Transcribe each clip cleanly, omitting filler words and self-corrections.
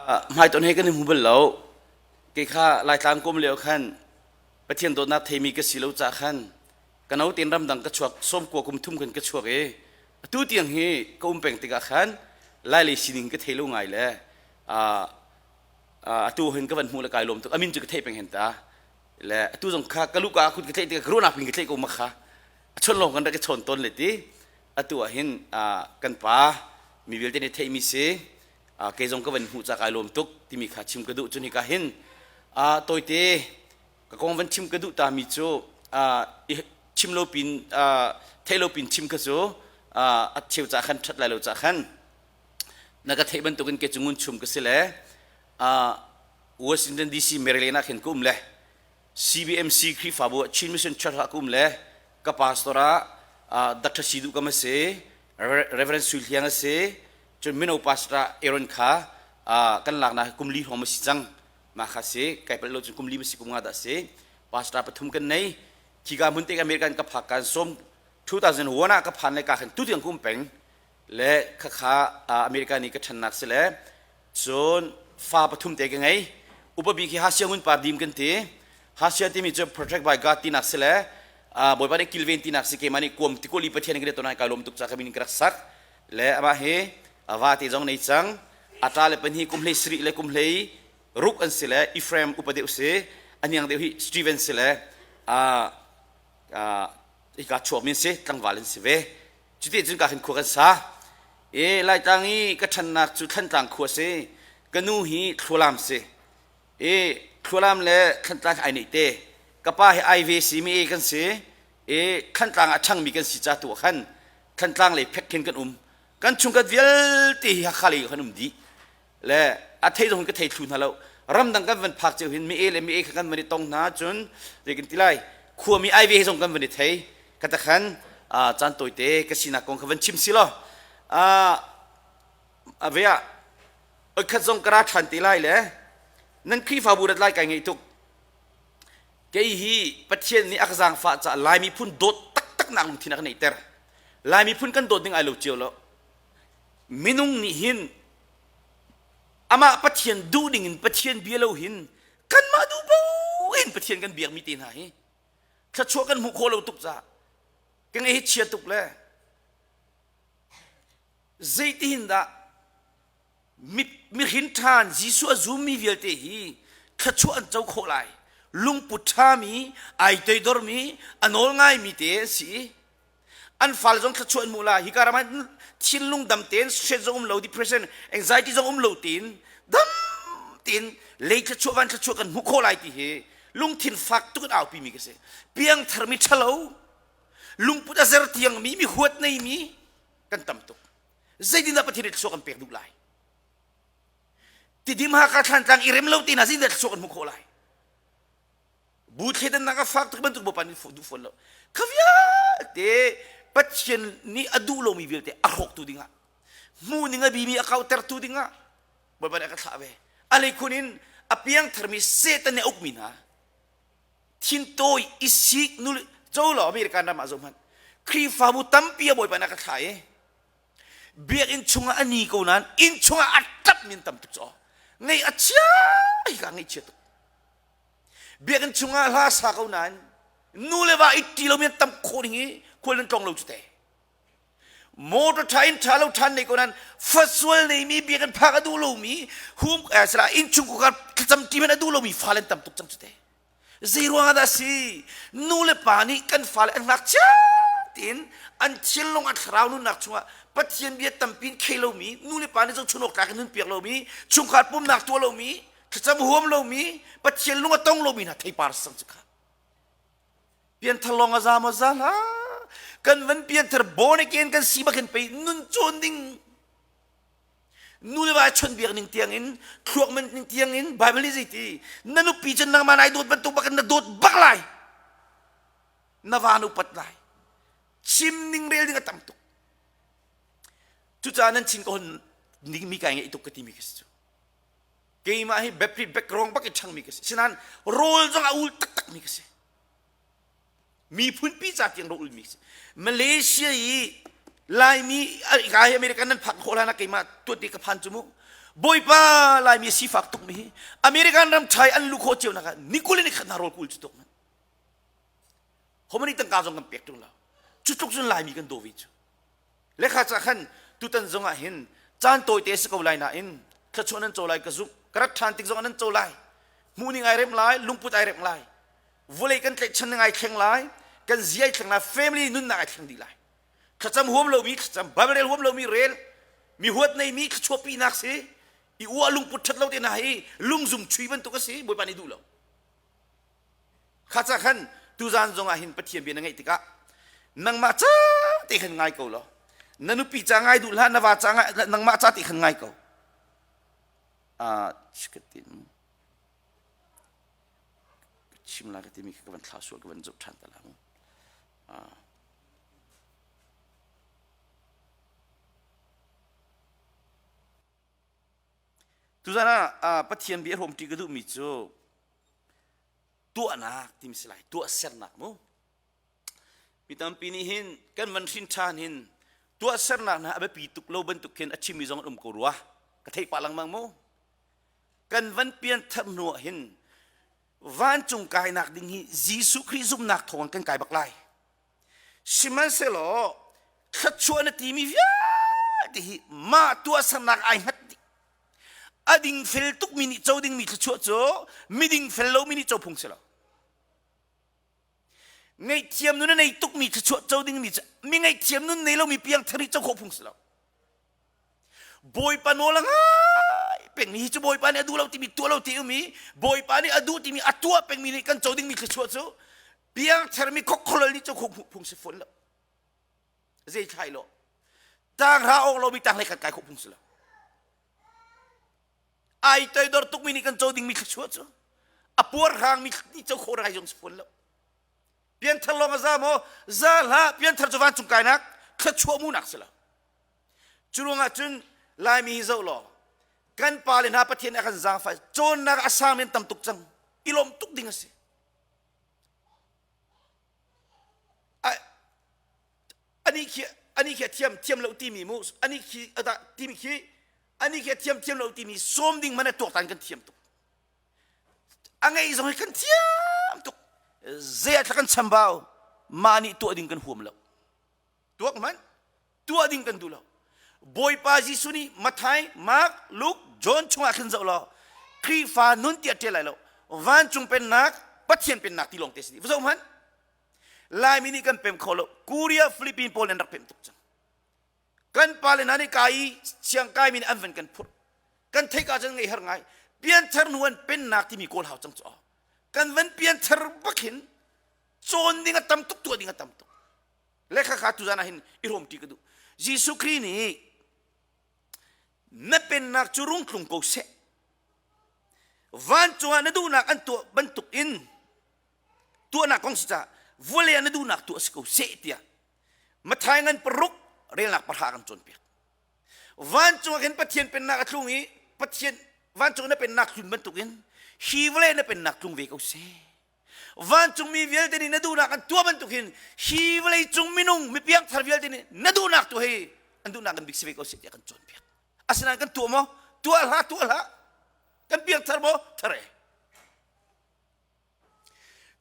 Hmaiton he kan i hmu bal lo. Kei kha Laitlang kum lio khan Pathian dawtnak theimi ka si lo ca khan ka no tein ramdang ka chuak sawmkua kum thum khan ka chuak i atu tiang hi ka um peng tikah khan Lai lei sining ka thei lo ngai le atu hin ka van hmuh le kai lawm tuk amin cu ka theih peng hen ta le atu zong kha ka luka kut ka tlaih tikah ka ruahnak pin ka tlaih ko ma kha a chon lawng kan rak i chawn tawn le ti atu ah hin kan pa mi vialte nih theihmi si kei zong ka van hmuh ca kai lawm tuk timi kha chim ka duh cun hika hin tawite ka kong van chim ka duh ta mi cu chim lo pin theih lo pin chim kha cu a cheu ca khan ṭhat lai lo ca khan na ka theih bantukin ke cu ngun chum ka si le Washington DC Maryland ah khin ka um le CBMC Khrihfabu ah Chin Mission Church ah ka um le ka pastor ah Dr. Sidu kam a si Reverend Sui Hliang a si cun mino pastor ah Aaron kha kan laknak kum li hrawng ma si cang ma kha si kai palh lo cun kum li ma si kum nga dah si pastor pathum kan nei khika hmun te American ka phak kan som 2001 ah ka phan le ka khan tu tiang kum peng le khakha America nih ka ṭhannak si le cun fa pathum te ka ngei upa bik hi Hasia Ngun Par Dim kan ti Hasia timi cu protect by God tinak si le Bawipa nih kilven tinak si keimah nih kuam tikuli Pathian kan tonai kai lawm tuk ca ka min ka rak sak le amah hi va te zong nei cang ata le pan hi kum hlei sarih le kum hlei ruk an si le Ephraim upa deuh si aniang deuh hi Steven si le hika chuak min si tlangval an si ve cuti cun ka hin khua kan sa e laitlang i ka ṭhannak cu thlantlang khua si ka nu hi thlualam si e thlualam le thlantlang ai neih te ka pa hi ai ve si mi e kan si e thlantlang a ṭhangmi kan si ca tu ah khan thlantlang lei phek khin kan um kan chungkhat vialte hi Hakha lei kan um dih le a thei zong ka thei thlu hna lo ramdang kan van phak cio hin mi e le mi e kha kan van i tong hna cun zei kan ti lai khuami ai ve zong kan van i thei ka ta khan caan tawite ka sinak kong kha van chim si law a ve ah oikhat zong ka ra ṭhan te lai le nan Khrihfabu rat lai kai ngeih tuk kei hi Pathian nih a ka zaangfah caah Lai miphun dawt taktak nak lungthin a ka neihter Lai miphun kan dawt ning ai lo cio lo minung nih hin amah Pathian duh ding in Pathian bia lo hin kanmah duh bo in Pathian kan biakmi te hna hi thluachuah kan hmuh khawh lo tuk caah ka ngai hi chia tuk le zeitihin dah mihrin ṭhan Jesuh a zummi vialte hi thluachuah an co khawh lai lungput ṭhami ai toidormi a nawl ngaimi te an si an fale zong thluachuah an hmuh lai hika ram ah thinlung dam tein stress zong um lo depression anxiety zong um lo tein dam tein lei thluachuah van thluachuah kan hmuh khawh lai ti hi lungthin fak tuk in aupi mi ka si piangthar mi ṭhalo lungput a zer tiang mi mi huat nei mi kan tam tuk zeitindah Pathian nih thluachuah kan pek duh lai tidim Hakha Thlantlang i rem lo te hna zeitindah thluachuah kan hmuh khawh lai Bu thleidannak a fak tuk bantuk Bawipa nih duh fawn lo. Kha vialte Pathian nih a duh lomi vialte a hrawktu dingah hmuh ning a bimi a kautertu dingah Bawipa nih a ka thlah ve. A leikhun in a piangtharmi Satan nih a ukmi hna thintawi i sik nul co lo American ram ah zoh hmanh Khrihfabu tampi a Bawipa nih a ka thlah i biakinn chungah a ni ko nain inn chungah a ṭap min tam tuk caw ngaih a chia hi ka ngaihchia tuk Biakinn chungah hla sa ko nain nu le va i ṭi lomi an tam khawh ding i khual nan tlawng lo cu te. Motor ṭha in ṭha lo ṭhan nei ko nain fasual neimi biakinn phak a duh lomi hum sala innchung kukar thlacam ṭi hmanh a duh lomi fale an tam tuk cang cu te. Zei ruangah dah si? Nu le pa nih kan fale an ngakchia tiin an thinlung an thlarau nunnak chungah Pathian bia tampi in khei lomi nu le pa nih zohchun awk tlak in nun piak lomi chungkhar pumnak tuah lomi thlacam huam lomi Pathian lung a tong lomi hna theipar sang cu kha pianthar lawng a za maw za hlah kan van pianthar born again kan si bakin pei nun cawn ding nu le va chon biak ning tiang in thluak man ning tiang in Bible nih zeiti na nupi cun nangmah nai dawt bantuk bakin na dawt bak lai na va na upat lai chim ning rel ding a tam tuk cucaah nan chin ko hon ning mi kai ngeih tuk ka timi ka si cu keimah hi Baptist background bak i ṭhangmi ka si sinain rawl zong a ul taktakmi ka si miphunpi ca tiang rawl ulmi ka si Malaysia i Laimi ka hi American nan phak khawh hlan ah keimah tuat ka phan cu mu. Bawipa Laimi sifak tuk mi hi American ram thai an lu khawh cio nak ah nikul in khat na rawl kul cu tuk man. Homani tangka zong kan pek tung lo. Cu tluk cun Laimi kan daw ve cu. Lekha ca khan tutan zong ah hin caan tawite si ko lai nain thluachuah nan co lai ka zumh. Ka rat ṭhan tik zong ah nan co lai. Hmuhning ai rem lai, lungput ai rem lai. Vawlei kan tlaihchan ning ai thleng lai, kan zia ai thleng lai, family nunnak ai thleng dih lai. Thlacam huam lomi thlacam, Bible rel huam lomi rel, mi huat neimi thluachuah pinak si, i uah lungput ṭhat lo te hna hi lungzum chui bantuk a si, Bawipa nih duh lo. Kha ca khan tuzan zong ah hin Pathian bia na ngaih tikah nangmah ca te khan ngai ko law na nupi ca ngai duh hlah na va ca ngai nangmah ca te khan ngai ko. Ah, chikatin chim la ka timi ka van thla sual ka van zoh ṭhan ta la mu. Ah. Tuzan ah Pathian bia hrawmṭi ka duhmi cu tuahnak timi si lai, tuahsernak mu. Mi tampi nih hin kan van hrin ṭhan hin tuahsernak hna a biapi tuk lo bantuk khin a chimmi zong an um ko rua. Ka theih pah lengmang mu. Kan van pianthar hnu ah hin vancung kainak ding hi Jesuh Khrih zumhnak thawng kan kai bak lai. Sihmanhsehlaw thluachuah na timi vialte hi mah tuahsernak ai hngat dih. A dingfel tukmi nih co dingmi thluachuah cu miding fel lomi nih co phung si lo. Ngaihthiam nun a nei tukmi thluachuah co dingmi cu mi ngaihthiam nun nei lomi piangthar nih co khawh phung si lo. Bawipa nawl a ngai pengmi hi cu Bawipa nih a duh lo timi tuah lo ti um i Bawipa nih a duh timi a tuah pengmi nih kan co dingmi thluachuah cu piangthermi khokholol nih cu phung si fawn lo zei thlai lo tang ra awk lomi tang hlei khat kai khawh phung si lo ai toidor tukmi nih kan co dingmi thluachuah cu a puar hrangmi nih co khawh rai zong si fawn lo pianthar lawng a za maw za hlah pianthar cu vancung kainak thluachuah munak si lo cu ruangah cun laimi hi zoh law kan pa le hna pathian a kan zaangfah cawnnak a sang men tam tuk cang i lawm tuk ding a si Ani khi ani khi a thiam thiam lo timi mu ani khi ada timi khi ani khi a thiam thiam lo timi sawm ding man a tuaktan kan thiam tuk a ngei zong hi kan thiam tuk zei ah kan chambau mah nih tuah ding kan huam lo tuak man tuah ding kan duh lo Bawipa Jesuh nih Matthai, Mark, Luke, John chungah khin zoh law Khrihfa nun tiah ṭial lai lo vancung pennak Pathian pennak ti lawng te si va zoh hmanh Laimi nih kan pem kho lo Korea Philippine pawl an rak pem tuk cang kan pale hna nih kai i siang kaimi nih an van kan phurh kan theih ka cun ngei har ngai pianthar nu an pennak timi kawl hau cang cu kan van pianthar bak hin cawn ding a tam tuk tuah ding a tam tuk le khakha tuzan ah hin i hrawmṭi ka duh Jesuh Khrih nih na pennak cu rung tlung ko seh vancung ah na duhnak an tuah bantuk in tuahnak kong si caah vawlei ah na duhnak tuah si ko seh tiah Matthai ngan paruk relnak pahra kan cawnpiak vancung ah khin Pathian pennak a tlung i Pathian vancung na pennak tlun bantukin hi vawlei na pennak tlung ve ko seh Vancungmi vialte nih na duhnak an tuah bantuk hin hi vawleicung minung mipiangthar vialte nih na duhnak tu hei an duhnak kan bik si ve ko seh tiah kan cawnpiak. Asinain kan tuah maw? Tuah hlah, tuah hlah. Kan piangthar maw? Thar e.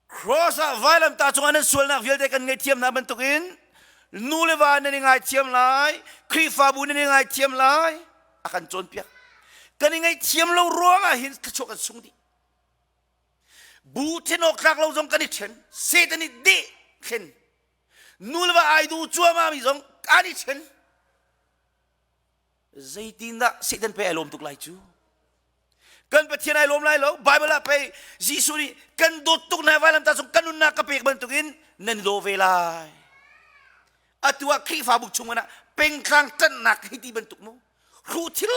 Cross ah vailamtah cungah nan sualnak vialte kan ngaihthiam hna bantukin nu le va nan i ngaithiam lai, Khrihfabu nan i ngaithiam lai, a kan cawnpiak. Kan i ngaihthiam lo ruangah hin thluachuah kan sung dih. Bu then awk tlak lo zong kan i then. Satan i deh thlen. Nu le va ai du cuahmah mi zong kan i then. Zeitindah Satan pei ai lawm tuk lai cu? Kan Pathian ai lawm lai lo. Bible ah pei Jesuh nih kan dawt tuk na vailamtah cung kan nunnak ka pek bantukin nan daw ve lai. Atu ah Khrihfabu chung ah pengtlang ṭanhnak hei ti bantuk mu. Hruh thil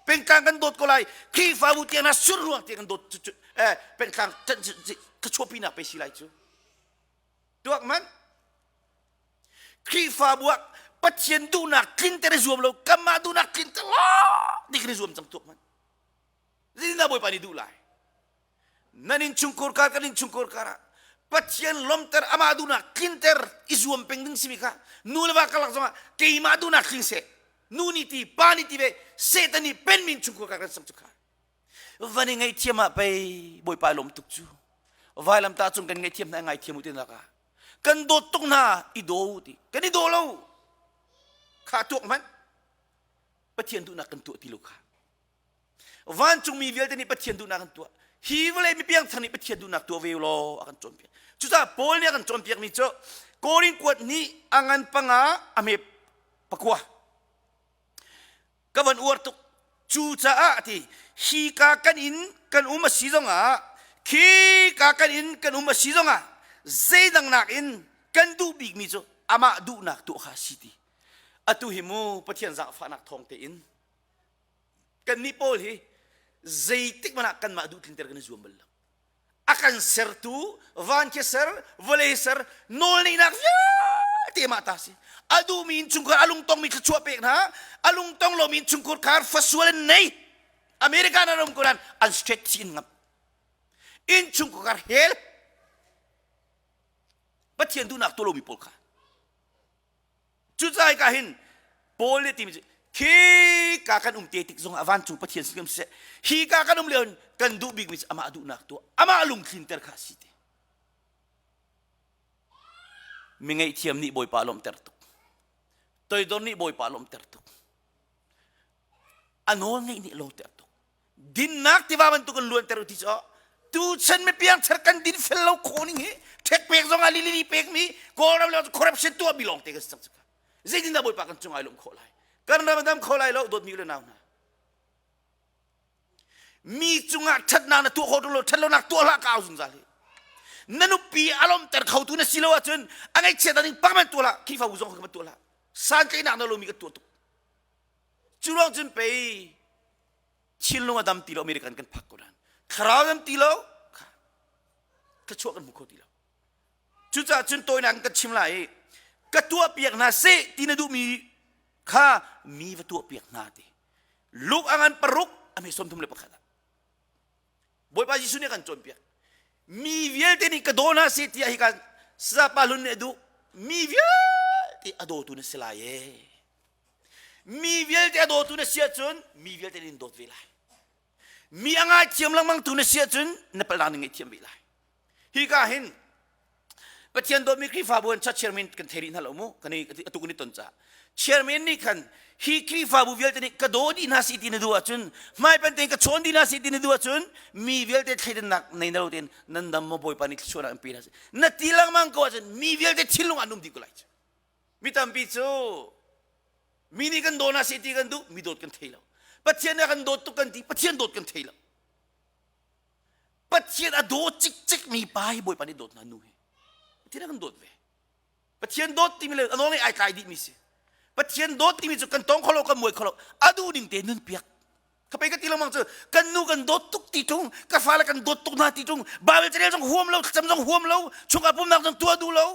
pengtlang kan dawt ko lai Khrihfabu tiang na sur ruang tiang kan dawt eh pengtlang ka chuahpinak pe si lai cu tuak man Khrihfabu ah Pathian duhnak tlinter i zuam lo kanmah duhnak tlinter lo ti kan i zuam cang tuak man zeitindah Bawipa nih duh lai Nan innchungkhar kar kan innchungkhar kar ah Pathian lawmter amah duhnak tlinter i zuam peng ding simi kha nu le va karlak zongah keimah duhnak tling seh. Nu nih ti, pa nih ti ve, Satan nih penmi innchungkhar kha kan sang cu kha. Van i ngaihthiam ah pei Bawipa lawm tuk cu. Vailam ta cung kan ngaihthiam hna ngaithiam u ti nak ah. Kan dawt tuk hna i daw u ti. Kan i daw lo. Kha tuak hmanh. Pathian duhnak kan tuah ti lo kha. Vancungmi vialte nih Pathian duhnak an tuah. Hi vawlei mi piangthar nih Pathian duhnak tuah ve law a kan cawnpiak. Cucaah Paul nih a kan cawnpiakmi cu Korin kuat nih a ngan panga a hme pakua. Ka van uar tuk. Cucaah a ti, hi ka kan inn kan um a si zongah, khi ka kan inn kan um a si zongah, zeidang nakin kan duh bikmi cu amah duhnak tuah kha a si ti. Atu hi mu Pathian zaangfahnak thawng tein Kannih pawl hi zeitik hmanh ah kanmah duh tlinter kan i zuam bal lo. A kan sertu van khi ser, vawlei ser, nawlneihnak vialte mah ta si. A duhmi innchungkhar a lungtongmi thluachuah pek hna, a lungtong lomi innchungkhar khar fasual an nei. America na ram ko nan an straight chin ngam. Innchungkhar hell. Pathian duhnak tuah lomi pawl kha. Cucaah hika hin Paul nih timi cu khi ka kan um te tik zong ah vancung Pathian sin kan siseh hi ka kan um lio in kan duh bikmi cu amah duhnak tuah amah lungthlinter kha si te mi ngaihthiam nih Bawipa lawmhter tuk toidor nih Bawipa lawmhter tuk a nawl ngeih nih lawmhter tuk dinnak tiva bantuk in luanter u ti cu tuchan mi piangthar kan din fel lo khawh ning hi ṭhek pek zong ah lili pek mi kawlram le corruption tuah mi lawng te kan si cang cu zeitin dah bawipa kan cung ai lawm khawh lai kan ram dam kho lai lo dawtmi le nau hna mi cungah ṭhatnak na tuah khawh lo ṭhat lonak tuah hlah ka au zungzal hi na nupi a lawmter khotu na si lo ahcun a ngaihchiat ding pak man tuah hlah Khrihfabu zong kha tuah hlah santlaihnak na lomi ka tuah tuk cu ruang cun pei thinlung a dam ti lo American kan phak ko nan thlarau dam ti lo thluachuah kan hmu kho ti lo cucaah cun tawinak kan chim lai i ka tuah piak hna seh ti na duhmi kha mi va tuah piak hna ti Luke a ngan paruk a hme 31 ah Bawipa Jesuh nih a kan cawnpiak mi vialte nih ka daw hna seh tiah hika sapa hlun nih a duh mi vialte a dawtu na si lai ee Mi vialte a dawtu na si ahcun mi vialte nih dawt ve lai. Mi a ngaithiam lengmang tu na si ahcun na palhnak nih ngaihthiam ve lai. Hi ka hin Pathian dawtmi Khrihfabu an chairman kan thei rih hna lo mu kan i atu kan i ton caah chairman nih khan hi Khrihfabu vialte nih ka daw dih hna si ti na duh ahcun hmaipan tein ka chawn dih hna si ti na duh ahcun mi vialte thleidannak nei na lo tein nan dam maw Bawipa nih thluachuahnak an pe hna si na ti lengmang ko ahcun mi vialte thinlung an um dih ko lai cu Mi tampi cu mi nih kan daw hna seh ti kan duh, mi dawt kan thei lo. Pathian nih a kan dawt tuk kan ti, Pathian dawt kan thei lo. Pathian a daw cikcek mi pa hi Bawipa nih dawt hna nu hi. Pathian a kan dawt ve. Pathian dawt timi le a nawl ai tlai dih mi si. Pathian dawt timi cu kan tong kho lo, kan muai kho lo. A duh ning te nun piak. Ka pei ka ti lengmang cu kan nu kan dawt tuk ti ṭung, ka fale kan dawt tuk hna ti ṭung, Bible carel zong huam lo, thlacam zong huam lo, chungah pumnak zong tuah duh lo.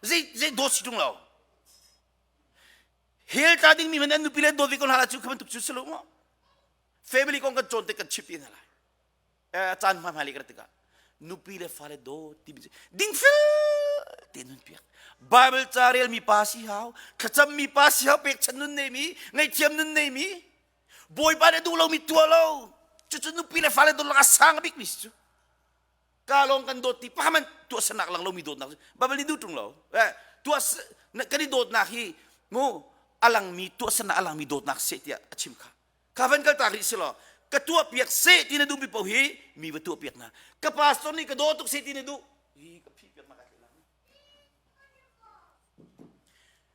Zei zei dawt si ṭung lo. Hell tla dingmi hmanh an nupi le dawt ve ko hna la cu kha bantuk cu si lo maw? Family kong kan cawn tik kan chimh ti hna lai. Eh, caan hma hmailei ka tikah nupi le fale dawt timi cu dingfel te nun piak Bible ca relmi pa si hau thlacam mi pa si hau pekchanh nun nei mi ngaihthiam nun nei mi Bawipa nih a duh lomi tuah lo. Cucu nupi le fale dawt lakah sang bikmi si cu. Ka lawng kan dawt ti paman tuahsernak lang lomi dawtnak cu Bible nih duh ṭung lo. Eh, tuah kan i dawtnak hi mu a langmi tuahsernak a langmi dawtnak seh tiah a chim kha. Kha van kal tak rih si law ka tuah piak seh ti na duhmi paoh hi mi va tuah piak hna. Ka pastor nih ka daw tuk seh ti na duh. Hi ka phih piak ma ka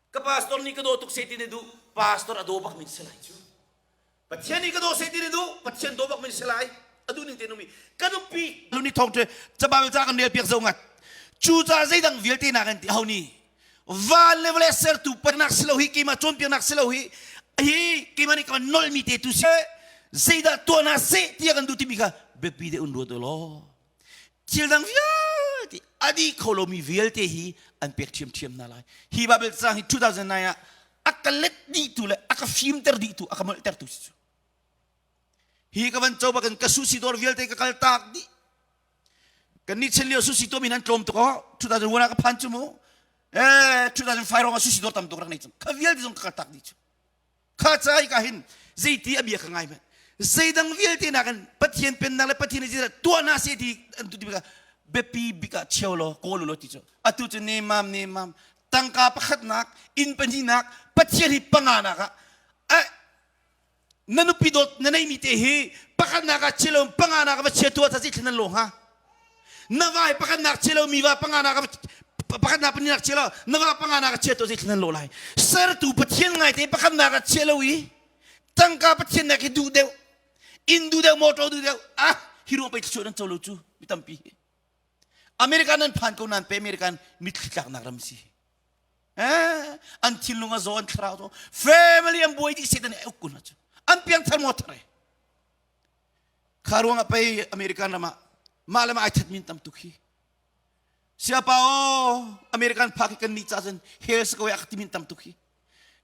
Ka pastor nih ka daw tuk seh ti na duh, pastor a daw bak mi si lai cu. Pathian nih ka daw seh ti na duh, Pathian daw bak mi si lai. A duh ning te numi. Ka nupi luni thong te cabal ca kan rel piak zo ngat. Cu ca zeidang vialte nak an ti ho ni. Van le vawlei sertu panak si lo hi keimah cawnpiaknak si lo hi hi keimah nih ka nolmi te tu si zeidah tuah na seh tiah kan duh timi kha biapi deuh in ruat u law Thil dang vialte a dih kho lomi vialte hi an pek ṭhiamṭhiam hna lai. Hi Bible caang hi 2009 ah a ka let dihtu le a ka fimter dihtu, a ka molhtertu si cu. Hi ka van co bakin ka sushi dawr vialte ka kal tak dih. Kan nih chan lio sushi tuahmi nan tlawm tuk aw. 2001 ah ka phan cu mu. Eh 2005 rong ah sushi dawr tam tuk rak nei cang. Kha vialte zong ka kal tak dih cu. Kha ca hi ka hin zeiti a bia ka ngai hmanh. Zeidang vialte nakin Pathian pennak le Pathian nih tuah hna seh ti an tu ti bik biapi bik ah cheu law kawl law ti cu atu cu nemam nemam tangka pakhatnak inn pahnihnak Pathian hi panganak ah eh na nupi dawt na neimi te hi pakhatnak ah chia lo panganak ah va chia tuah ta si thlen nan lo hnga na va hi pakhatnak chia lo mi va panganak ah pakhatnak pahnihnak chia lo na va panganak ah chia tuah si thlen nan lo lai sertu Pathian ngai te pakhatnak ah chia lo i tangka Pathian nak hi duh deuh inn duh deuh motor duh deuh ah hi ruang pei thluachuah nan co lo cu mi tampi hi America nan phan ko nan pe American mitthli tlaknak ram si eh an thinlung a zaw an thlarau zaw family an buai dih Satan uk kun cu an piangthar maw thar kha ruang ah pei American ram ah mah le mah ai that min tam tuk hi siapa o American phak hi kan ni ca cun hell sa ko ya ti min tam tuk hi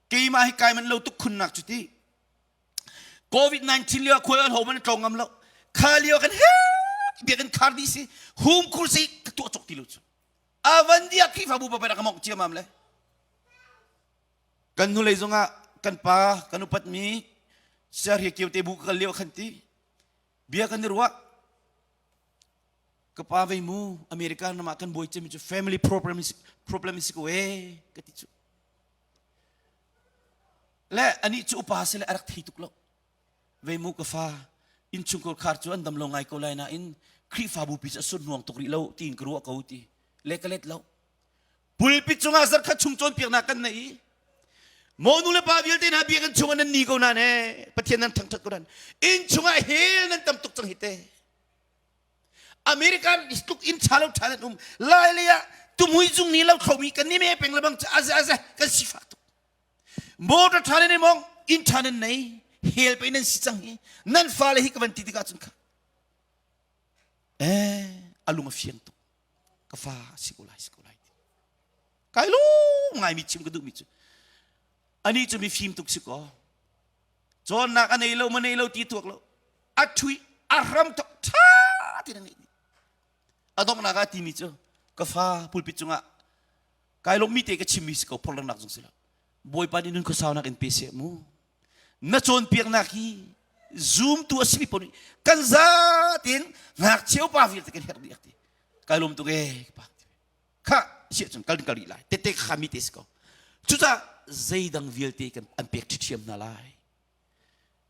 keimah hi kai man lo tuk khunnak cu ti COVID-19 lio khual an ho man tlong ngam lo kha lio kan he bia kan khar di si hum khur si ka tuah cok ti lo cu avan dia Khrihfabu pa ka mok ciamam le kan hnulei zongah kan pa kan upat mi siarhi kio te bu ka lio khan ti bia kan i ruah ka pa vei mu America nama kan buai cemi cu family problem problem si ko e ka ti cu Le anih cu upa si le a rak thei tuk lo. Vei mu ka fa, innchungkhar khar cu an dam lo ngai ko lai nain Khrihfabu pi cu a surhnuang tuk rih lo tiin ka ruah ko ti. Le ka let lo. Pulpit cungah zarkhat chung cawnpiaknak kan nei i maw nu le pa vialte hna biakinn chungah nan ni ko nan e Pathian nan thangthat ko nan inn chungah hell nan tam tuk cang hi te American tluk in ṭha lo ṭha nan um lai lei ah tumhui zung ni lo khomi kan ni me peng le bang aze aze kan sifak tuk motor ṭha nan mong inn ṭha nan nei hel pe nan si cang hi nan fale hi ka van ti tikah cun kha eh alung a fiang tuk ka fa si ko lai si ko lai kai lu ngai mi chim ka duh mi cu ani cu mi fim tuk si ko cawnnak a nei lo ma nei lo ti tuak lo a ṭhui a hram thok ṭha ti na ngeih a donghnak ah timi cu ka fa pulpit cungah kai lawmmi te ka chimmi si ko phorhlangnak zong si lo bawipa nih nun khuasaunak in pe seh mu na cawnpiaknak hi zumtu a simi paoh nih kan zatin ngakchia upa vialte kan herh dih ti kai lawm tuk ee pa kha siah cun kal kal rih lai tete kha mi te si ko cucaah zeidang vialte kan an pek ṭhiam hna lai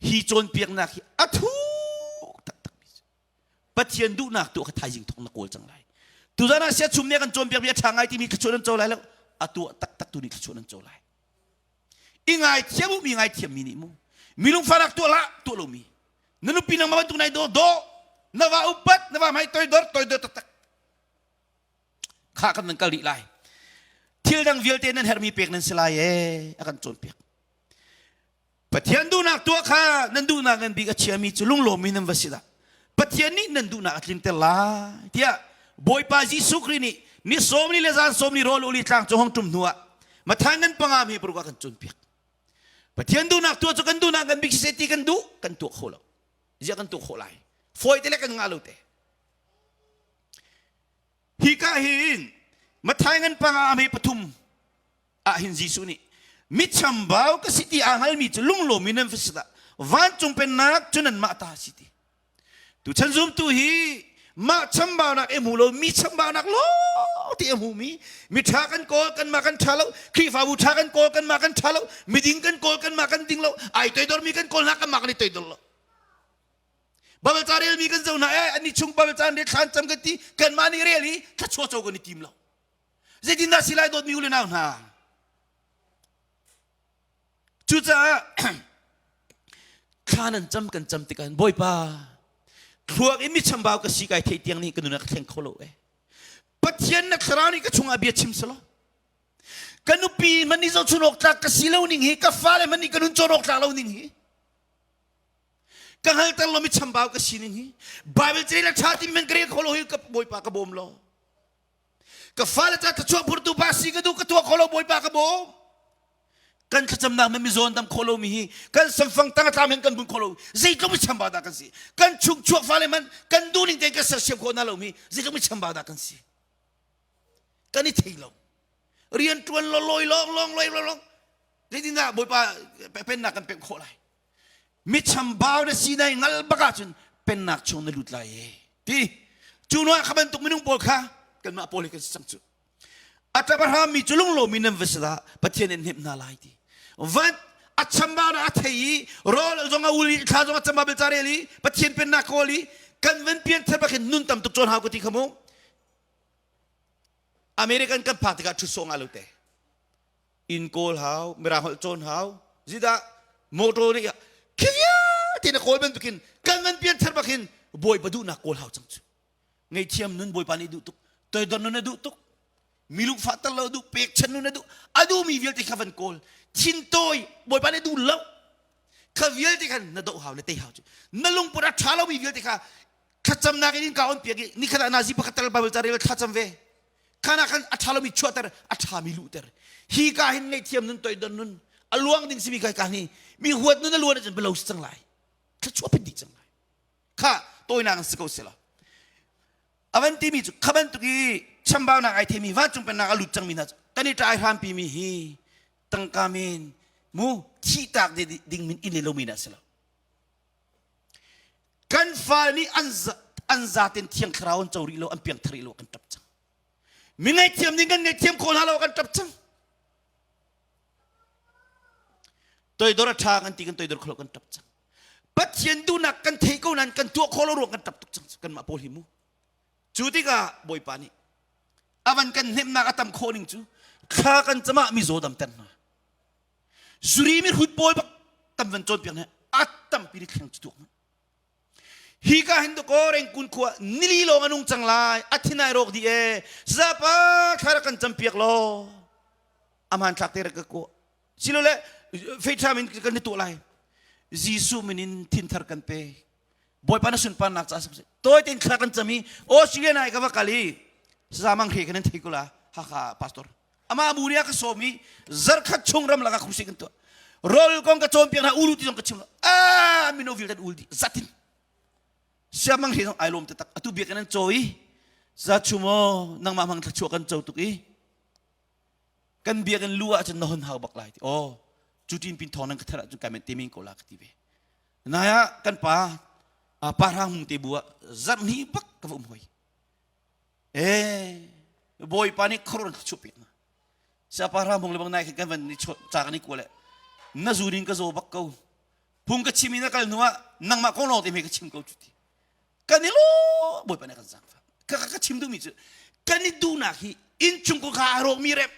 Hi cawnpiaknak hi a thuk taktakmi cu Pathian duhnak tuah kha thaizing thawk na kawl cang lai. Tuzan ah siachum nih a kan cawnpiakmi a ṭha ngai timi thluachuah nan co lai lo. A tuah taktak tu nih thluachuah nan co lai. I ngaithiam u mi ngaithiam mi nih mu. Mi lungfahnak tuah hlah tuah lomi. Na nupi nangmah bantuk nai daw daw. Na va upat na va hmai toidor toidor taktak. Kha kan nan kal rih lai. Thil dang vialte nan herhmi pek nan si lai ee a kan cawnpiak. Pathian duhnak tuah kha nan duhnak ngan bik a chiami cu lunglawmmi nan va si dah. Pathian nih nan duhnak a tlinter lai tiah Bawipa Jesuh Khrih nih ni sawmli le zan sawmli rawl uli tlang cu hong ṭum hnuah Matthai ngan panga mi paruk ah kan cawnpiak. Pathian duhnak tuah cu kan duhnak ngan bik siseh ti kan duh kan tuah kho lo. Ziah kan tuah khawh lai? Fawi te le kan ngah lo te. Hika hin Matthai ngan panga mi pathum ah hin Jesuh nih mi chambau ka si ti aa hngalmi cu lunglawm in nan va si dah vancung pennak cu nanmah ta si ti tuchan zumtu hi mah chambaunak i hmu lo mi chambaunak lawng ti a hmumi mi ṭha kan kawl kanmah kan ṭha lo Khrihfabu ṭha kan kawl kanmah kan ṭha lo miding kan kawl kanmah kan ding lo ai toidormi kan kawl hna kanmah kan i toidor lo Bible ca relmi kan zoh hna eh ani chung Bible ca an rel thlan cam kan ti kanmah nih rel i thluachuah co kan i tim lo Zeitindah si lai dawtmi u le nau hna? Cucaah thla nan cam kan cam tikah Bawipa thluak in mi chambau ka si kai thei tiang nih ka nun ka thleng kho lo eh. Pathian na thlarau nih ka chungah bia chim selaw ka nupi man nih zohchun awk tlak ka si lo ning hi ka fale man nih ka nun cawn awk tlak lo ning hi ka hngalter lo mi chambau ka si ning hi Bible cei le ṭha timi man ka rel kho lo hi ka Bawipa ka bawm lo Ka fale ca thluachuah phurtu pa si ka duh ka tuah kho lo Bawipa ka bawm. Kan thlacamnak men mizawn dam kho lomi hi kan samfang tang a tlam hin kan bun kho lo zeitluk mi chambau dah kan si kan chung chuak fale man kan duhning tein kan sersiam khawh hna lomi zeitluk mi chambau dah kan si kan i thei lo rian tuan lo loi long long loi long. Zeitindah Bawipa pennak kan pemh khawh lai? Mi chambau na si nai ngal bak ahcun pennak chung na lut lai e. Ti. Cu hnu ah kha bantuk minung pawl kha kanmah pawl hi kan si cang cu. A ṭap a hrammi cu lunglawmi nan va si dah Pathian in hnemh hna lai ti. Van a chambau na a thei i rawl zong a ul i thla zong a cam Bible ca rel i Pathian pennak kawl i kan van pian thar bak hin nun tam tuk cawn hau ka ti kha mu. American kan phak tikah ṭhut sawh ngah lo te. Inn kawl hau, mirang holh cawn hau, zidah motor nih khi vialte na kawl bantukin kan van pian thar bak hin Bawipa duhnak kawl hau cang cu. Ngaihthiam nun Bawipa nih duh tuk, toidor nun a duh tuk, mi lungfah ter lo duh, pekchan nun a duh, a duhmi vialte kha van kawl. Thintawi Bawipa nih duh lo. Kha vialte khan na doh hau, na tei hau cu. Na lungput a ṭha lomi vialte kha thlacamnak in ka on piak i nikhat ah nazi pakhat tal Bible ca rel thlacam ve khana khan a ṭha lomi chuahter a ṭhami luhter hi ka hin ngaihthiam nun toidon nun a luang ding simi kai ka hi mi huat nun a luan ahcun belo si cang lai thluachuah pit dih cang lai kha tawinak in si ko sila avan timi cu kha bantuk i chambaunak ai theimi vancung pennak a lut cangmi hna kan i ṭai hrampi mi hi tangka men mu thihtak ding min in le lomi na si lo Kan fa nih an an zaten thiang thlarau an co rih lo, an piangthar rih lo kan ṭap cang. Mi ngaihthiam ding kan ngaihthiam khawh hna lo kan ṭap cang. Toidor a ṭha kan ti kan toidor kholo kan ṭap cang. Pathian duhnak kan thei ko nain kan tuah khawh lo ruang kan ṭap tuk cang kanmah pawl hi mu. Cu tikah Bawipa nih avan kan hnemhnak a tam khawh ning cu thla kan camah mizaw damter hna. Zuri mi hrut pawl bak tam van cawnpiak hna a tampi ri thleng cu tuak hi ka hin dakaw rengkun khua nili lawng a nung cang lai a thinai rawk di e zapa thla rak kan campiak law aman thlak te rak ka ko silole feithram in kan ni tuah lai Jesuh min in thinthar kan pe Bawipa na sunparnak ca tawi tein thla kan cam i Australia nai ka va kal i zamang hre kan in thei kula Hakha pastor amah bu nih a ka sawm i zarkhat chung ram lakah crusade kan tuah rol kong ka cawnpiak hna ulu ti zong ka chim lo a mino vialte ul dih zatin siamang hre zong ai lawm taktak atu biakinn an caw i za chumo nangmah hmang thluachuah kan co tuk i kan biakinn lu ahcun na hon hau bak lai ti aw cu tin pin thawng nan ka ther ahcun kai men te men ko la ka ti ve nai ah kan pa pa hrang hung te bu ah zarh hnih bak ka va um hoi Eh, Bawipa nih khuaruah thluachuah pek na. Siapa ram hong le bang nai kan van ni ca kan i kual na zun in ka zaw bak ko. Phung ka chim in a kal hnu ah nangmah kong lawng te me ka chim ko cu ti. Kan i lo Bawipa nih kan zaangfah. Ka ka chim duhmi cu kan i duhnak hi innchung ko kha a rawkmi rep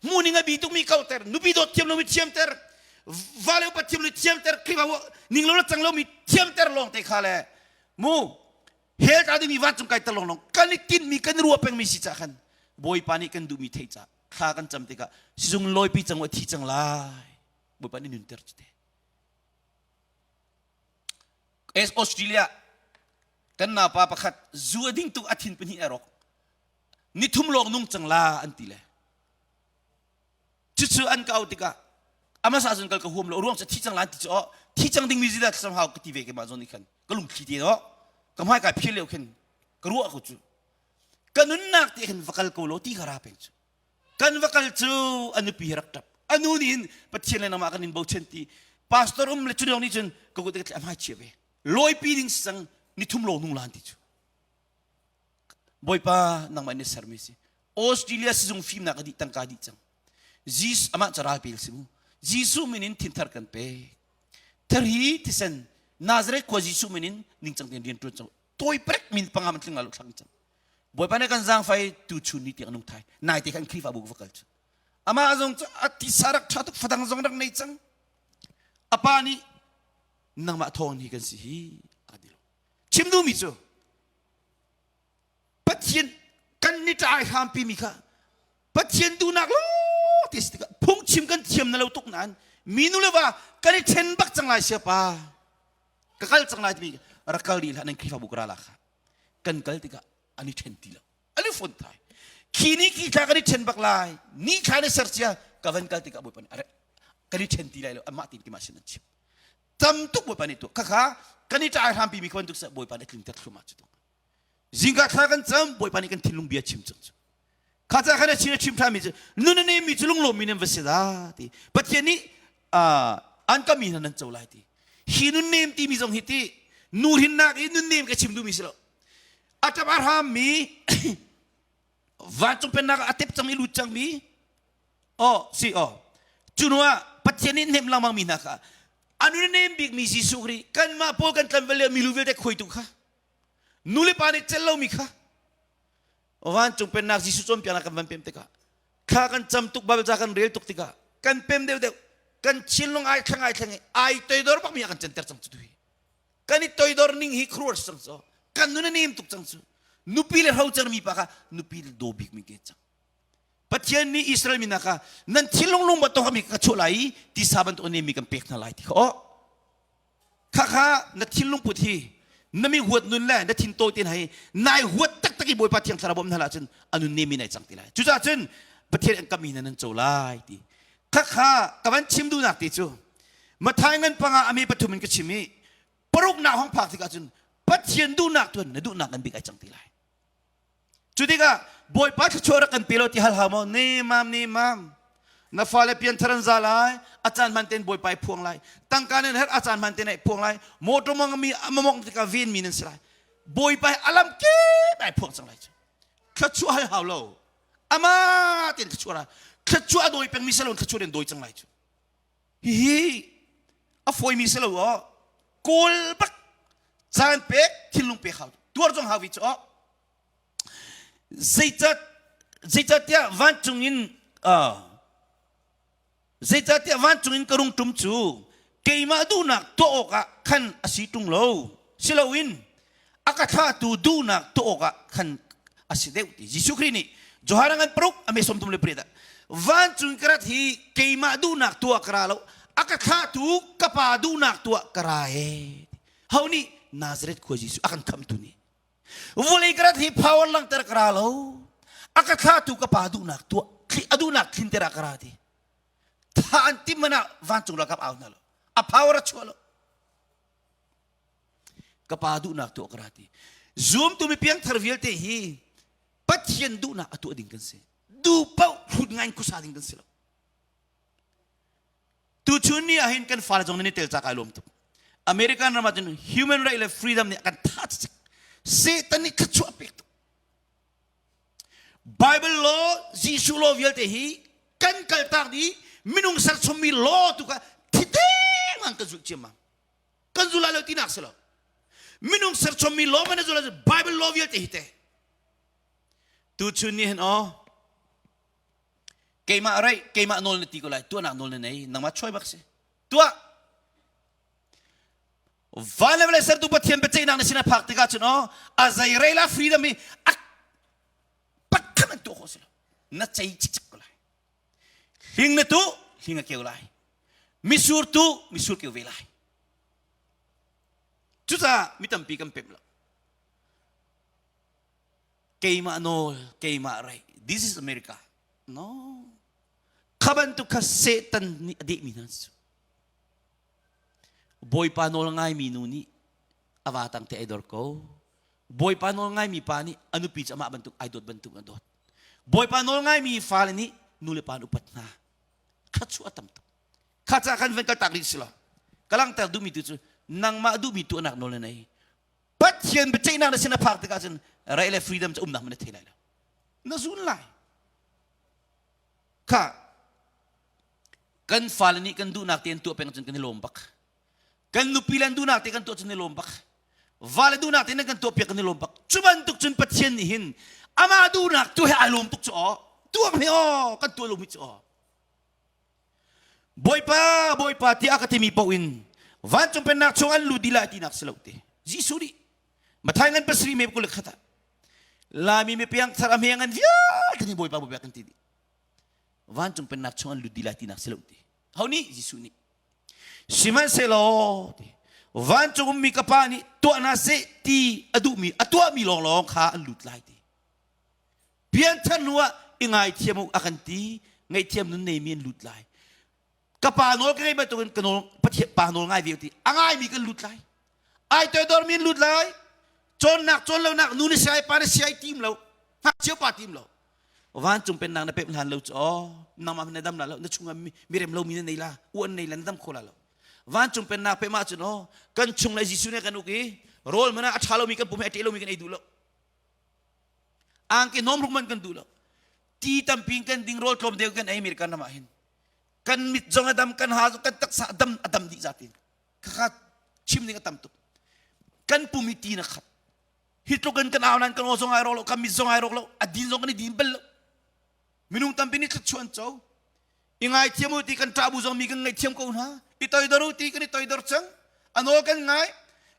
hmuning a bi tukmi kauter nupi dawt thiam lomi thiamter vale upat thiam lo thiamter Khrihfa ning lo le cang lomi thiamter lawng te kha le mu hell ta dingmi vancung kai ter lawnglawng kan i tinhmi kan i ruah pengmi si cah khan Bawipa nih kan duhmi theih cah thla kan cam tikah sizung lawipi cang u thi cang lai Bawipa nih nunter cu te Es Australia kan naupa pakhat zu a ding tuk a thin pahnih a rawk nithum lawng nung cang la an ti le cucu an ka auh tikah amasa cun kal ka huam lo ruang cu thi cang lan ti cu oh thi cang dingmi zida thlacam hau ka ti ve keimah zawn nih khan ka lungthli te no ka hmai kai phil lio khin ka ruah ko cu ka nunnak te khin va kal ko lo ti ka ra peng cu kan va kal cu a nupi hi rak ṭap a nu nih hin Pathian le nangmah kan in bochan ti pastor um le cu nih cun ka kut ka hmai chia ve lawipi ding sang nithum lo nung lan ti cu Bawipa nangmah in sermi si Australia sizung fimnak a dih tangka dih cang Jesus amah cu ral pel si mu Jesuh min in thinthar kan pek thari thisen Nazareth khua Jesuh min in ningcang tein rian ṭuan cang tawi prek min panga man tling lo thlang cang Bawipa nih kan zaangfai tu chun ni tiang nung thai nai te khan Khrihfabu va kal cu amah zong cu a tisa rak ṭha tuk fadang zong rak nei cang a pa nih nangmah thawng hi kan si hi a ti lo chim duhmi cu Pathian kan ni ṭai hrampi mi kha Pathian duhnak lo ti si tikah phungchim kan thiam na lo tuk nain mi nu le va kan i ṭhen bak cang lai siapa ka kal cang lai timi rak kal dih hlah nan Khrihfabu ka ra la kha kan kal tikah an i ṭhen ti lo an i fon thai khi ni ki thla kan i ṭhen bak lai ni thla na ser cia ka van kal tikah Bawipa nih kan i ṭhen ti lai lo amah tin kimah sin an chim tam tuk Bawipa nih tuah khakha kan i ṭai hrampi mi kha bantuk seh Bawipa nih tlinter thluahmah cu Zingka thla kan cam Bawipa nih kan thinlung bia chim cang cu kha ca khan a chim a chim ṭhanmi cu nun a neimi cu lunglawmmi nan va si dah ti Pathian nih An ka mi hna nan co lai ti. Hi nunnem timi zong hi ti nu hrinnak i nunnem ka chim duhmi si lo. A ṭap a hrammi vancung pennak ah a tep cang i lut cangmi oh si oh cu hnu ah Pathian nih hnem lengmang mi hna kha a nun a nem bikmi Jesuh Khrih kanmah pawl kan tlanval lio milu vialte khuaitu kha nu le pa nih celh lomi kha vancung pennak Jesuh cawnpiaknak kan van pem tikah thla kan cam tuk Bible ca kan rel tuk tikah kan pem deuhdeuh kan thinlung ai thleng ai thleng i ai toidor bakmi ah kan canter cang cu tu hi kan i toidor ning hi khuaruah cang cu kan nun a nem tuk cang cu nupi le hrocer mi pa kha nupi le daw bik mi ke cang Pathian nih Israel mi hna kha nan thinlung lung bantuk mi ka chuah lai i tisa bantuk a nem mi kan pek hna lai ti kha aw kha kha na thinlung put hi na mi huat nun le na thin tawi te hna hi nai huat taktak i Bawipa Thiang Thlarau bawm hna lah cun a nun nem mi nai cang ti lai cucaah cun Pathian an kam mi hna nan co lai ti kha kha ka van chim duhnak ti cu Mathai ngan panga a me pathum in ka chim i paruknak hong phak tikah cun Pathian duhnak tuan na duhnak ngan bik ai cang ti lai Cu tikah Bawipa thluachuah rak kan pe law ti hal hau maw? Nemam nemam. Na fale pianthar an za lai, a caan hman tein Bawipa i phuang lai. Tangka nan herh a caan hman tein ai phuang lai. Motor mong mi mamong tikah ven mi nan si lai. Bawipa hi alam kip ai phuang cang lai cu. Thluachuah hal hau lo. Ama tein thluachuah ra. Thluachuah a dawi peng mi si lo thluachuah in dawi cang lai cu. Hihi a fawimi si lo aw. Kawl bak caan pek thinlung pek hau tuar zong hau vi cu aw. Zeicat zeicatiah vancung in uh, zeicatiah vancung in ka rung ṭum cu keimah duhnak tuah awkah khan a si ṭung lo siloin a ka thlahtu duhnak tuah awkah khan a si deuh ti Jesuh Khrih nih Johan ngan paruk a me 38 ah vancung ka rat hi keimah duhnak tuah ka ra lo a ka thlahtu ka pa duhnak tuah ka ra e ho nih Nazareth khua Jesuh a kan khamtu nih vulei ka rat hi power langhter ka ra lo a ka thlahtu ka pa duhnak tuah a duhnak thlinter ah ka ra ti tha an tim man ah vancung ralkap au hna lo a power a chuah lo ka pa duhnak tuah ka ra ti zumtu mi piangthar vialte hi Pathian duhnak a tuah ding kan si duh paoh hrut ngai in khuasa ding kan si lo tuchun ni ah hin kan fale zong nan i tel ca kai lawm tuk American ram ah cun human right le freedom nih a kan tha cik Satan nih thluachuah pek tuk Bible law Jesuh law vialte hi kan kaltak dih minung serchommi law tu kha thiteng an kan zulh ciammam kan zul lai lo tinak si lo minung serchommi law man zul Bible law vialte hi te tuchun ni hin aw keimah rei keimah nawl na ti ko lai tuahnak nawl na nei nangmah choi bak si tuah van le vawlei sertu Pathian biaceihnak na sin a phak tikah cun aw a zei rei la freedom hi a pakhat an tuah khawh si lo na cei cikcek ko lai hling na tu hling a keu lai misur tu misur keu ve lai cucaah mi tampi kan pemh lo keimah nawl keimah right this is America no kha bantuk kha Satan nih a dehmi hna cu Bawipa nawl ngaimi nu nih a va tang te ai dor ko Bawipa nawl ngaimi pa nih a nupi cu amah bantuk ai dawt bantuk a dawt Bawipa nawl ngaimi fale nih nu le pa an upat hna kha chu a tam tuk kha ca kan van kaltak rih si lo ka langhter duhmi tu cu nangmah duhmi tuahnak nawl na nei Pathian biaceihnak na sin a phak tikah cun right le freedom cu umnak na thei lai lo na zun lai kha kan fale nih kan duhnak te an tuah peng cun kan i lawm bak kan nupi le an duhnak te kan tuah cun i lawm bak vale duhnak te nan kan tuah piak kan i lawm bak cu bantuk cun Pathian nih hin amah duhnak tu he ai lawm tuk cu aw tuah he aw kan tuah lomi cu aw Bawipa Bawipa tiah ka timi paoh in vancung pennak chung an lut dih lai tinak si lo te Jesuh nih Mathai ngan pasarih me kul khat ah Laimi mi piangthar a hme ngan vialte nih Bawipa Bawipa kan ti dih vancung pennak chung an lut dih lai tinak si lo ti ho nih Jesuh nih Sihmanhsehlaw vancung ummi ka Pa nih tuah hna seh ti a duhmi a tuahmi lawnglawng kha an lut lai ti. Pianthar hnu ah i ngaithiam u a kan ti, ngaihthiam nun neimi an lut lai. Ka pa nawl ka ngei bantukin ka nawl Pathian pa nawl ngai ve ti a ngaimi kan lut lai. Ai toidormi an lut lai. Cawnnak cawn lonak nu na siai pa na siai tim lo, ngakchia pa tim lo. Vancung pennak na pemh hlan lo cu aw nangmah na dam la lo na chungah mi rem lomi na nei la uan nei la na dam kho la lo. Vancung pennak pemh ahcun aw kan chung le Jesuh nih kan uk i rawl mana a ṭha lomi kan pum he a ṭe lomi kan ei duh lo. Angki hnawm ruk man kan duh lo. Ti tampi kan ding rawl tlawm deuh kan ei American ram ah hin. Kan mit zong a dam, kan ha zong kan taksa a dam a dam dih zatin. Khakha chim ding a tam tuk. Kan pum hi ti na khat. Hi tluk in kan au nain kan aw zong ai rawk lo, kan mit zong ai rawk lo, a din zong kan i din bal lo. Minung tampi nih thluachuah an co. I ngaithiam u ti kan ṭah bu zong mi kan ngaihthiam ko hna. I toidor u ti kan i toidor cang. A nawl kan ngai.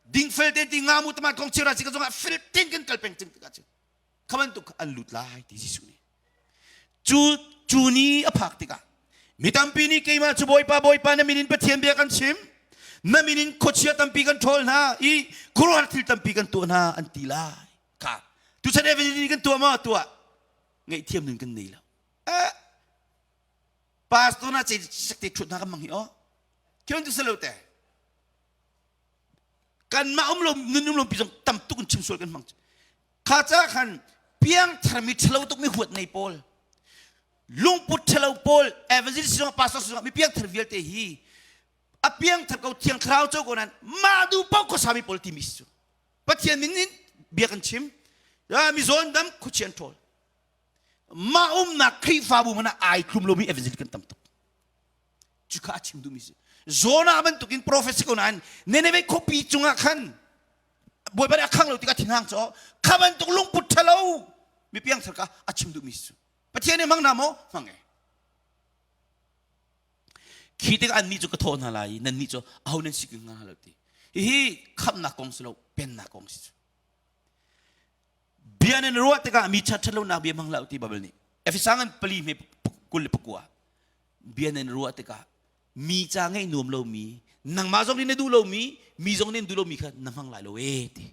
Dingfel tein ti nga mu tama kong chira si ka zongah fel tein kan kal peng cang tikah cun kha bantuk an lut lai ti Jesuh nih. Cu cu ni a phak tikah mi tampi nih keimah cu Bawipa Bawipa na min in Pathian bia kan chim na min in khuachia tampi kan ṭhawl hna i khuaruahhar thil tampi kan tuah hna an ti lai kha tuchan evangelism kan tuah maw tuah ngaihthiam nun kan nei lo eh pastor na ce sakte thut hna kan mang hi o khion tu selo te kanmah um lo nun um lo pi zong tam tuk in chim sual kan hmang Kha ca khan piangthar mi ṭhalo tuk mi huat nei pawl lungput ṭhalo pawl evangelist zong pastor zong mi piangthar vialte hi a piangthar ko thiang thlarau co ko nan mah du pau khuasa mi pawl timi si cu Pathian min in bia kan chim mi zawn dam khuachian ṭhawl mah umnak Khrihfabu hmanh ah ai thlum lomi evangelist kan tam tuk cu kha a chim duhmi si Jonah bantukin prophet si ko nain Nineveh khuapi cungah khan Bawipa nih a khang lo tikah thinhang cu kha bantuk lungput ṭhalo mi piangthar kha a chim duhmi si cu Pathian nih hmang hna maw hmang e khi tikah annih cu ka thawh hna lai i nannih cu aho nan si hnga lo ti hihi khamhnak kong si lo pennak kong si cu bia nan ruah tikah mi ṭhat ṭhatlonak bia hmang hlah ti Bible nih Efesa ngan pali hme 29 bia nan ruah tikah mi ca ngeih nuam lomi nangmah zong nih na duh lomi mi zong nih an duh lomi kha na hmang lai lo e ti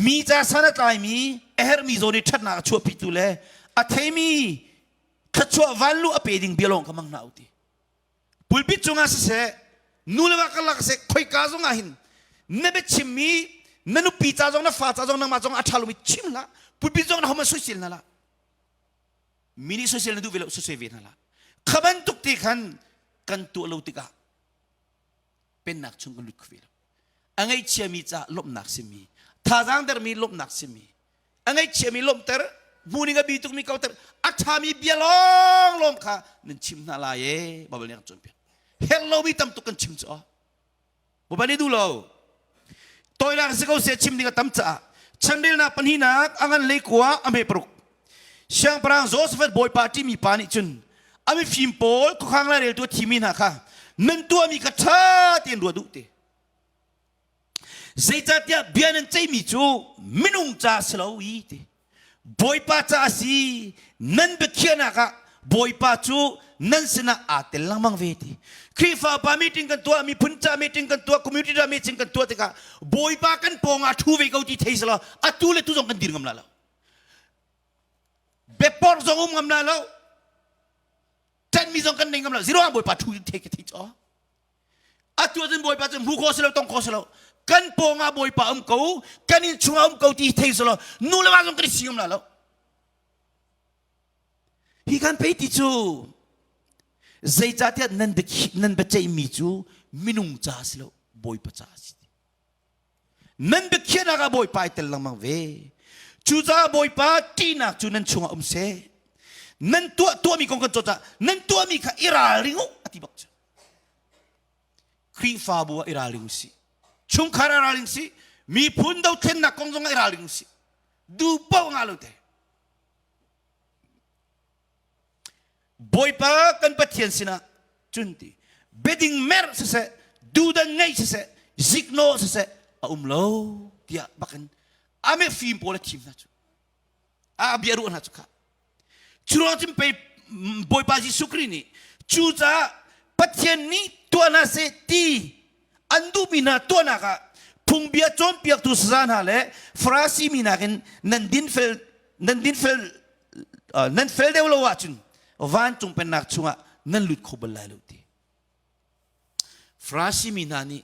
mi ca san a tlaimi a herhmi zawn i ṭhatnak a chuahpitu le a theimi thluachuah vanlu a pe ding bia lawng kha hmang hna u ti pulpit cungah siseh nu le va karlak siseh khoika zong ah hin na biachimmi na nupi ca zong na fa ca zong nangmah zong a ṭha lomi chim hlah pulpit zong na homan soisel hna lah mi nih soisel na duh ve lo soisel ve hna hlah kha bantuk te khan kan tuah lo tikah pennak chung kan lut kho ve lo a ngaihchiami ca lawmhnak simi thazaang dermi lawmhnak simi a ngaihchiami lawmhter hmuning a bi tukmi kauter a ṭhami bia lawng lawng kha nan chim hna lai e Bible nih a kan cawnpiak herh lomi tam tuk kan chim cu Bawipa nih duh lo. Toinak si ko seh chim ding a tam caah chanrelnak pahnihnak a ngan lei kua a hme paruk. Siangpahrang Josaphat bawipa ṭihmi pa nih cun a mifim pawl khuakhang laireltu a thimi hna kha nan tuahmi kha ṭha tein ruat u ti. Zeicahtiah bia nan ceihmi cu minung ca a si lo i ti. Bawipa ca a si nan biakhiahnak ah Bawipa cu nan sinah aa tel lengmang ve ti. Khrihfa upa meeting kan tuah, miphun ca meeting kan tuah, community ca meeting kan tuah tikah Bawipa kan pawng ah ṭhu ve ko ti thei selaw atu le tu zong kan dir ngam la lo. Biaporh zong um ngam la lo. Ṭanhmi zong kan nei ngam lo. Zero ah Bawipa ṭhu thei ka thei caw. Atu ahcun Bawipa cu hmu khawh si lo tong khawh si lo kan pawng ah Bawipa um ko kan inn chungah um ko ti thei si lo nu le va zong kan i si ngam la lo hi kan pei ti cu zeicahtiah nan nan biaceihmi cu minung ca si lo Bawipa ca a si Nan biakhiahnak ah Bawipa ai tel lengmang ve. Cucaah Bawipa ṭihnak cu nan chungah um seh. Nan tuah tuahmi kong kan cawn caah nan tuahmi kha i ralring u a ti bak cu. Khrihfabu ah i ralring u sih. Chungkhar ah ralring sih. Miphun dothlennak kong zong ah i ralring u sih. Duh paoh ngah lo te. Bawipa kan Pathian sinah cun ti biading merh siseh dudan ngeih siseh ziknawh siseh a um lo tiah bakin ame fim pawl a thim hna cu a bia ruah hna cu kha cu ruang cun pei Bawipa Jesuh Khrih nih cucaah Pathian nih tuah hna seh ti an duhmi hna tuahnak ah phungbia cawnpiaktu saza hna le Farasi mi nakin nan dinfel nan dinfel nan fel deuh lo ahcun vancung pennak chungah nan lut kho bal lai lo ti Farasi mi hna nih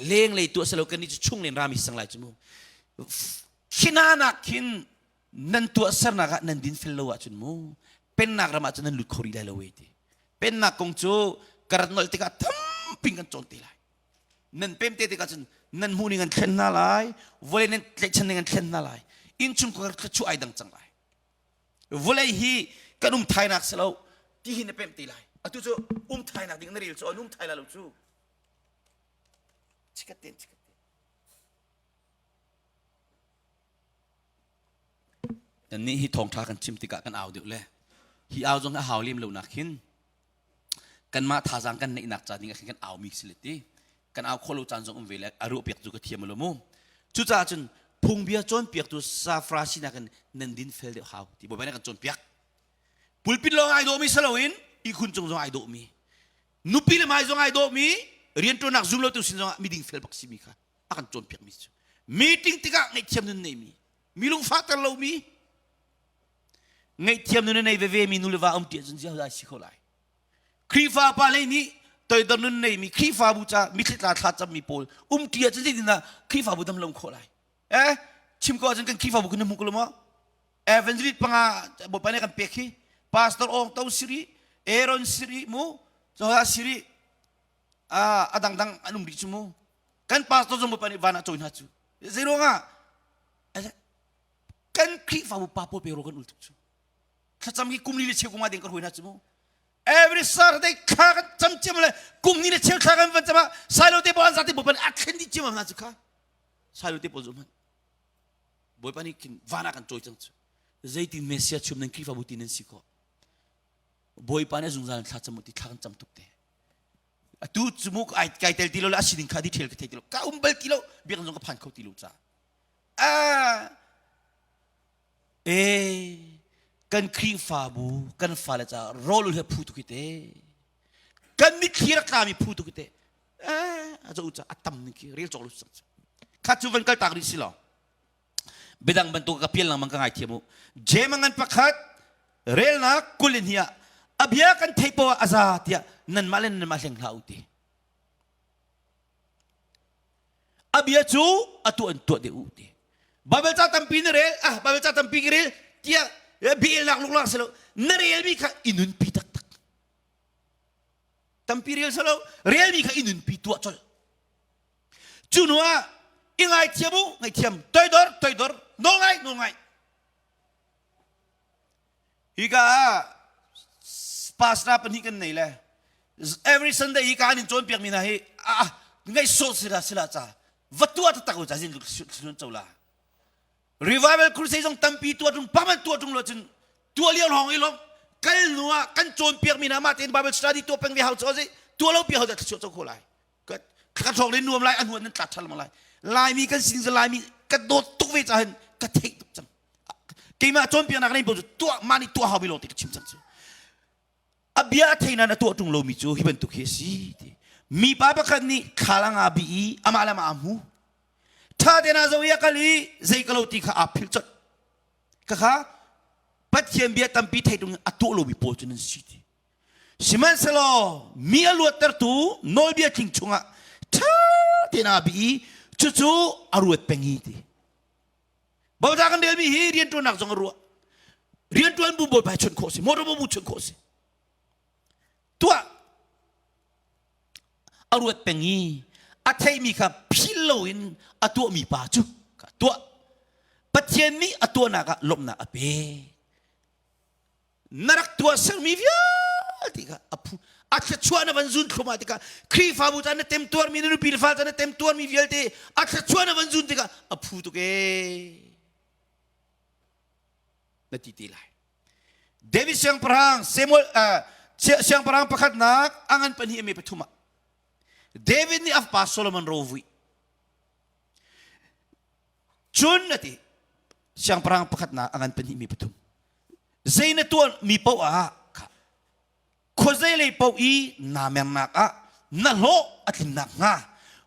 lenglei tuah selo kan nih cu chunglen rami sang lai cu mu khina nak khin. Nan tuahsernak ah nan dinfel lo ahcun mu pennak ram ah cun nan lut kho rih lai lo e ti. Pennak kong cu ka rat nolh tikah tampi kan cawn te lai. Nan pem te tikah cun nan hmuh ning an thlen hna lai, vawlei nan tlaihchan ning an thlen hna lai. Innchungkhar thluachuah ai dang cang lai. Vawlei hi kan um thainak si lo ti hi na pemh te lai. Atu cu um thainak ding na rel cu an um thai lai lo cu. Chikat ten chikat ten. Kannih hi thawngṭha kan chim tikah kan au deuh le hi au zong hi a hau lem lo nak hin kanmah thazaang kan neihnak ca ding ah khin kan aumi si le ti kan au khawh lo caan zong um ve le a ruah piak cu ka thiam lo mu. Cucaah cun phungbia cawnpiaktu safra sinak in nan din fel deuh hau ti Bawipa nih kan cawnpiak. Pulpit lawng ai dawhmi si loin ihkhun cung zong ai dawhmi nupi le mai zong ai dawhmi rianṭuannak zum lotu sin zongah miding fel bak simi kha a kan cawnpiakmi cu meeting tikah ngaihthiam nun neimi mi lungfahter lomi ngaihthiam nun a nei veve mi nu le va um ti ahcun ziah si kho lai Khrihfa pa lei nih toidor nun neimi Khrihfabu ca mitthli tla thla cammi pawl um ti ahcun zeitindah Khrihfabu dam lo khawh lai eh chim ko ahcun kan Khrihfabu kan hmu ko lo maw evangelist panga bawipa nih kan pek hi pastor ong to siri Aaron siri mu Joha siri a dangdang an um rih cu mu kan pastor zong bawipa nih van ah cawi hna cu zei ruangah kan Khrihfabu pa pawl pe ro kan ul tuk cu thlacam hi kum li le cheu kum ding ka hruai hna cu mu every Saturday thla kan cam ciam le kum ni le cheu thla kan van cam ah sailo te pawl an zate bawipa nih a thlen dih ciam hna cu kha sailo te pawl zu hmanh bawipa nih khin van ah kan cawi cang cu zeitin Messiah chum nan Khrihfabu ti nan si khawh bawipa nih zungzal thla cam ti thla kan cam tuk te atu cu mu ai kai tel ti lo le a sining kha detail ka thei ti lo ka um bal ti lo biakinn zong ka phan kho ti lo ca a e kan Khrihfabu kan fale ca rawl he phu tuk te kan mitthli rak tlami phu tuk te a zo ca a tam ning khi rel cawk lo kha cu van kal tak rih si lo Biadang bantuk ka pial lengmang ka ngaithiam u. Jeim ngan pakhat relnak kulin hi ah a bia kan theih poah a za tiah nanmah le nanmah hleng hlah u ti. A bia cu a tuah in tuah deh u ti. Bible ca tampi na rel ah Bible ca tampi ka rel tiah biaelnak luklak si lo na relmi kha i nunpi taktak. Tampi rel si lo relmi kha i nunpi tuah colh. Cu hnu ah i ngaithiam u, ngaihthiam, toidor, toidor, nawl ngai, nawl ngai. Hika ah pastor pahnih kan nei le every Sunday hi ka an in cawnpiak mi hna hi ah ngaih sawh sila sila ca va tuah taktak u ca zin lun co la revival crusade zong tampi tuah tung paman tuah tung lo cun tuah lio lawng i lom kal nu ah kan cawnpiak mi hna mah tein Bible study tuah peng ve hau cho si tuah lo pi hau dah thluachuah co kho lai ka thawk le nuam lai a hnuan nan tla ṭhal lai laimi kan sin laimi ka dawt tuk ve cahin ka theih tuk cang keimah cawnpiaknak nei paoh cu tuah mah nih tuah hau mi lawng te ka chim cang cu a bia a thei nain a tuah ṭung lomi cu hi bantuk hi a si ti mipa pakhat nih thlalang aa bih i amah le amah aa hmu ṭha tein aa zoh i a kal i zei ka lo ti kha aa philh colh khakha Pathian bia tampi thei ṭung a tuah lomi pawl cu nan si ti Sihmanhsehlaw mi a luattertu nawlbia tling chungah ṭha tein aa bih i cucu a ruat peng i ti. Bawipa kan relmi hi rianṭuannak zong a ruah. Rianṭuan bu bawipa hi chawnh khawh a si, motor bu chawnh khawh a si. Tuah a ruat peng i a theimi kha phil loin a tuahmi pa cu tuah. Pathian nih a tuahnak ah lawmhnak a pek. Na rak tuahsermi vialte kha a phu a thluachuah na van zun thlum ah tikah Khrihfabu ca na temtuarmi na nupi le fa ca na temtuarmi vialte a thluachuah na van zun tikah a phu tuk ee na ti te lai David siangpahrang Samuel uh, siangpahrang pakhatnak a ngan pahnih ame pathum ah David nih a fapa Solomon ro vui Cun a ti, siangpahrang pakhatnak a ngan pahnih mi pathum. Zei na tuah mi paoh ah khuazei lei paoh i naa mernak ah na hlawh a tlinnak hnga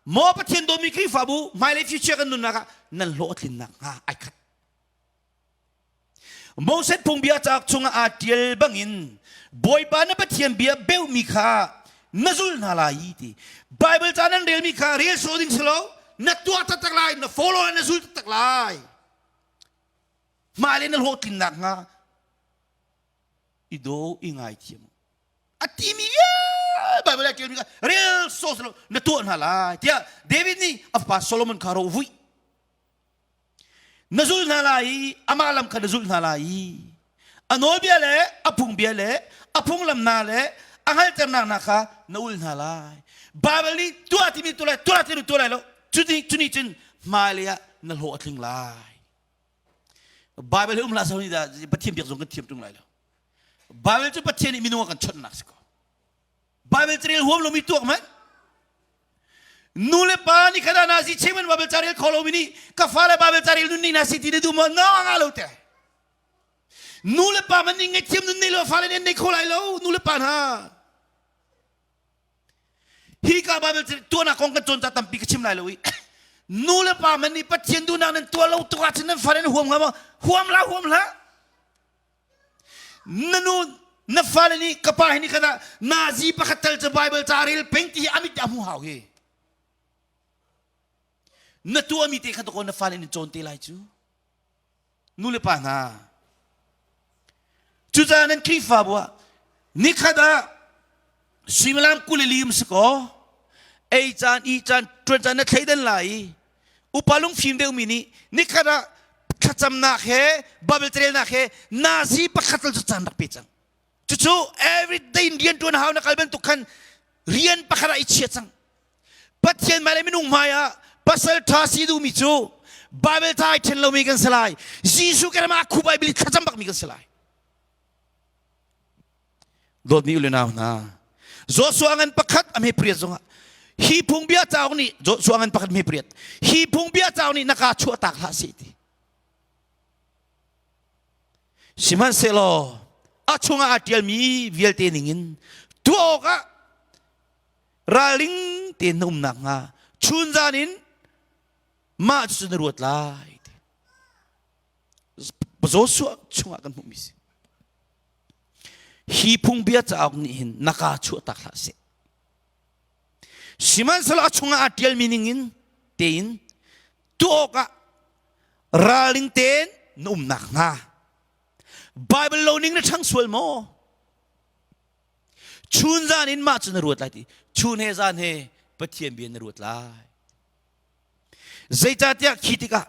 maw Pathian dawmi Khrihfabu hmailei future kan nunnak ah nan hlawh a tlinnak hnga ai khat. Moses phungbia cauk chungah aa ṭial bangin Bawipa na Pathian bia beumi kha na zul hna lai i ti. Bible ca nan relmi kha rel sawh ding si lo, na tuah taktak lai, na follow lai, na zul taktak lai. Hmailei na hlawhtlinnak hnga i daw i ngaithiam. A timi vial Bible ah ṭialmi kha rel sawh lo na tuah hna lai tiah David nih a fapa Solomon kha ro vui. Na zul hna lai i amah lam kha na zulh hna lai i a nawlbia le a phungbia le a phunglam hna le a hngalhternak hna kha na ul hna lai. Bible nih tuah timi tuah lai, tuah timi tuah lai lo. Cuti cuni cun hmailei ah na hlawh a tling lai. Bible hi um hlah seh dah Pathian biak zong kan thiam ṭung lai lo. Bible cu Pathian nih minung a kan chawnhnak si ko. Bible carel huam lomi tuak man. Nu le pa nih kha na si cheman Bible carel kho lomi nih ka fale Bible carel nun nih na si ti na duh maw? No nga lo te. Nu le pa man nih ngaihthiam nun nei lo fale nih an nei kho lai lo nu le pa hna. Hi ka Bible tuahnak kong kan cawn ca tampi ka chim lai lo i nu le pa man nih Pathian duhnak nan tuah lo tuk ahcun nan fale nan huam hnga maw? Huam hlah, huam hlah. Na nu na fale nih ka pa hi nih khan ah nazi pakhat tal cu Bible ca rel peng ti hi amit a hmu hau hi. Na tuahmi te kha to na fale nih cawn te lai cu. Nu le pa hna. Cucaah nan Khrihfabu ah nikhat ah suimilam 20 lim si kaw ei caan i caan ṭuan caan na thleidan lai i upa lungfim deuhmi nih nikhat ah thlacamnak he Bible carelnak he nazi pakhat tal cu caan rak pe cang. Cucu everyday in rian ṭuan hau na kal bantuk khan rian pakhat ah i chia cang. Pathian hmai le minung hmai ah pasal ṭha si duhmi cu Bible tha ai ṭhen lomi kan si lai. Jesuh kan mah khu Bible thlacam bakmi kan si lai. Dawtmi u le nau hna, Joshua ngan pakhat a hme pariat zongah hi phungbia cauk nih Joshua ngan pakhat hme pariat hi phungbia cauk nih na ka chuah tak hlah seh ti. Sihmanhsehlaw a chungah aa ṭialmi vialte ningin tuah awkah ralring tein na um nakhnga chunzan in mah cu na ruat lai ti. Joshua chungah kan hmuhmi si. Hi phungbia cauk nih hin na kaa chuah tak hlah seh. Sihmanhsehlaw a chungah aa ṭialmi ningin tein tuah awkah ralring tein na um nakhnga Bible lo ning na ṭhang sual maw? Chun zan in mah cu na ruat lai ti. Chun he zan he Pathian bia na ruat lai. Zeicahtiah khi tikah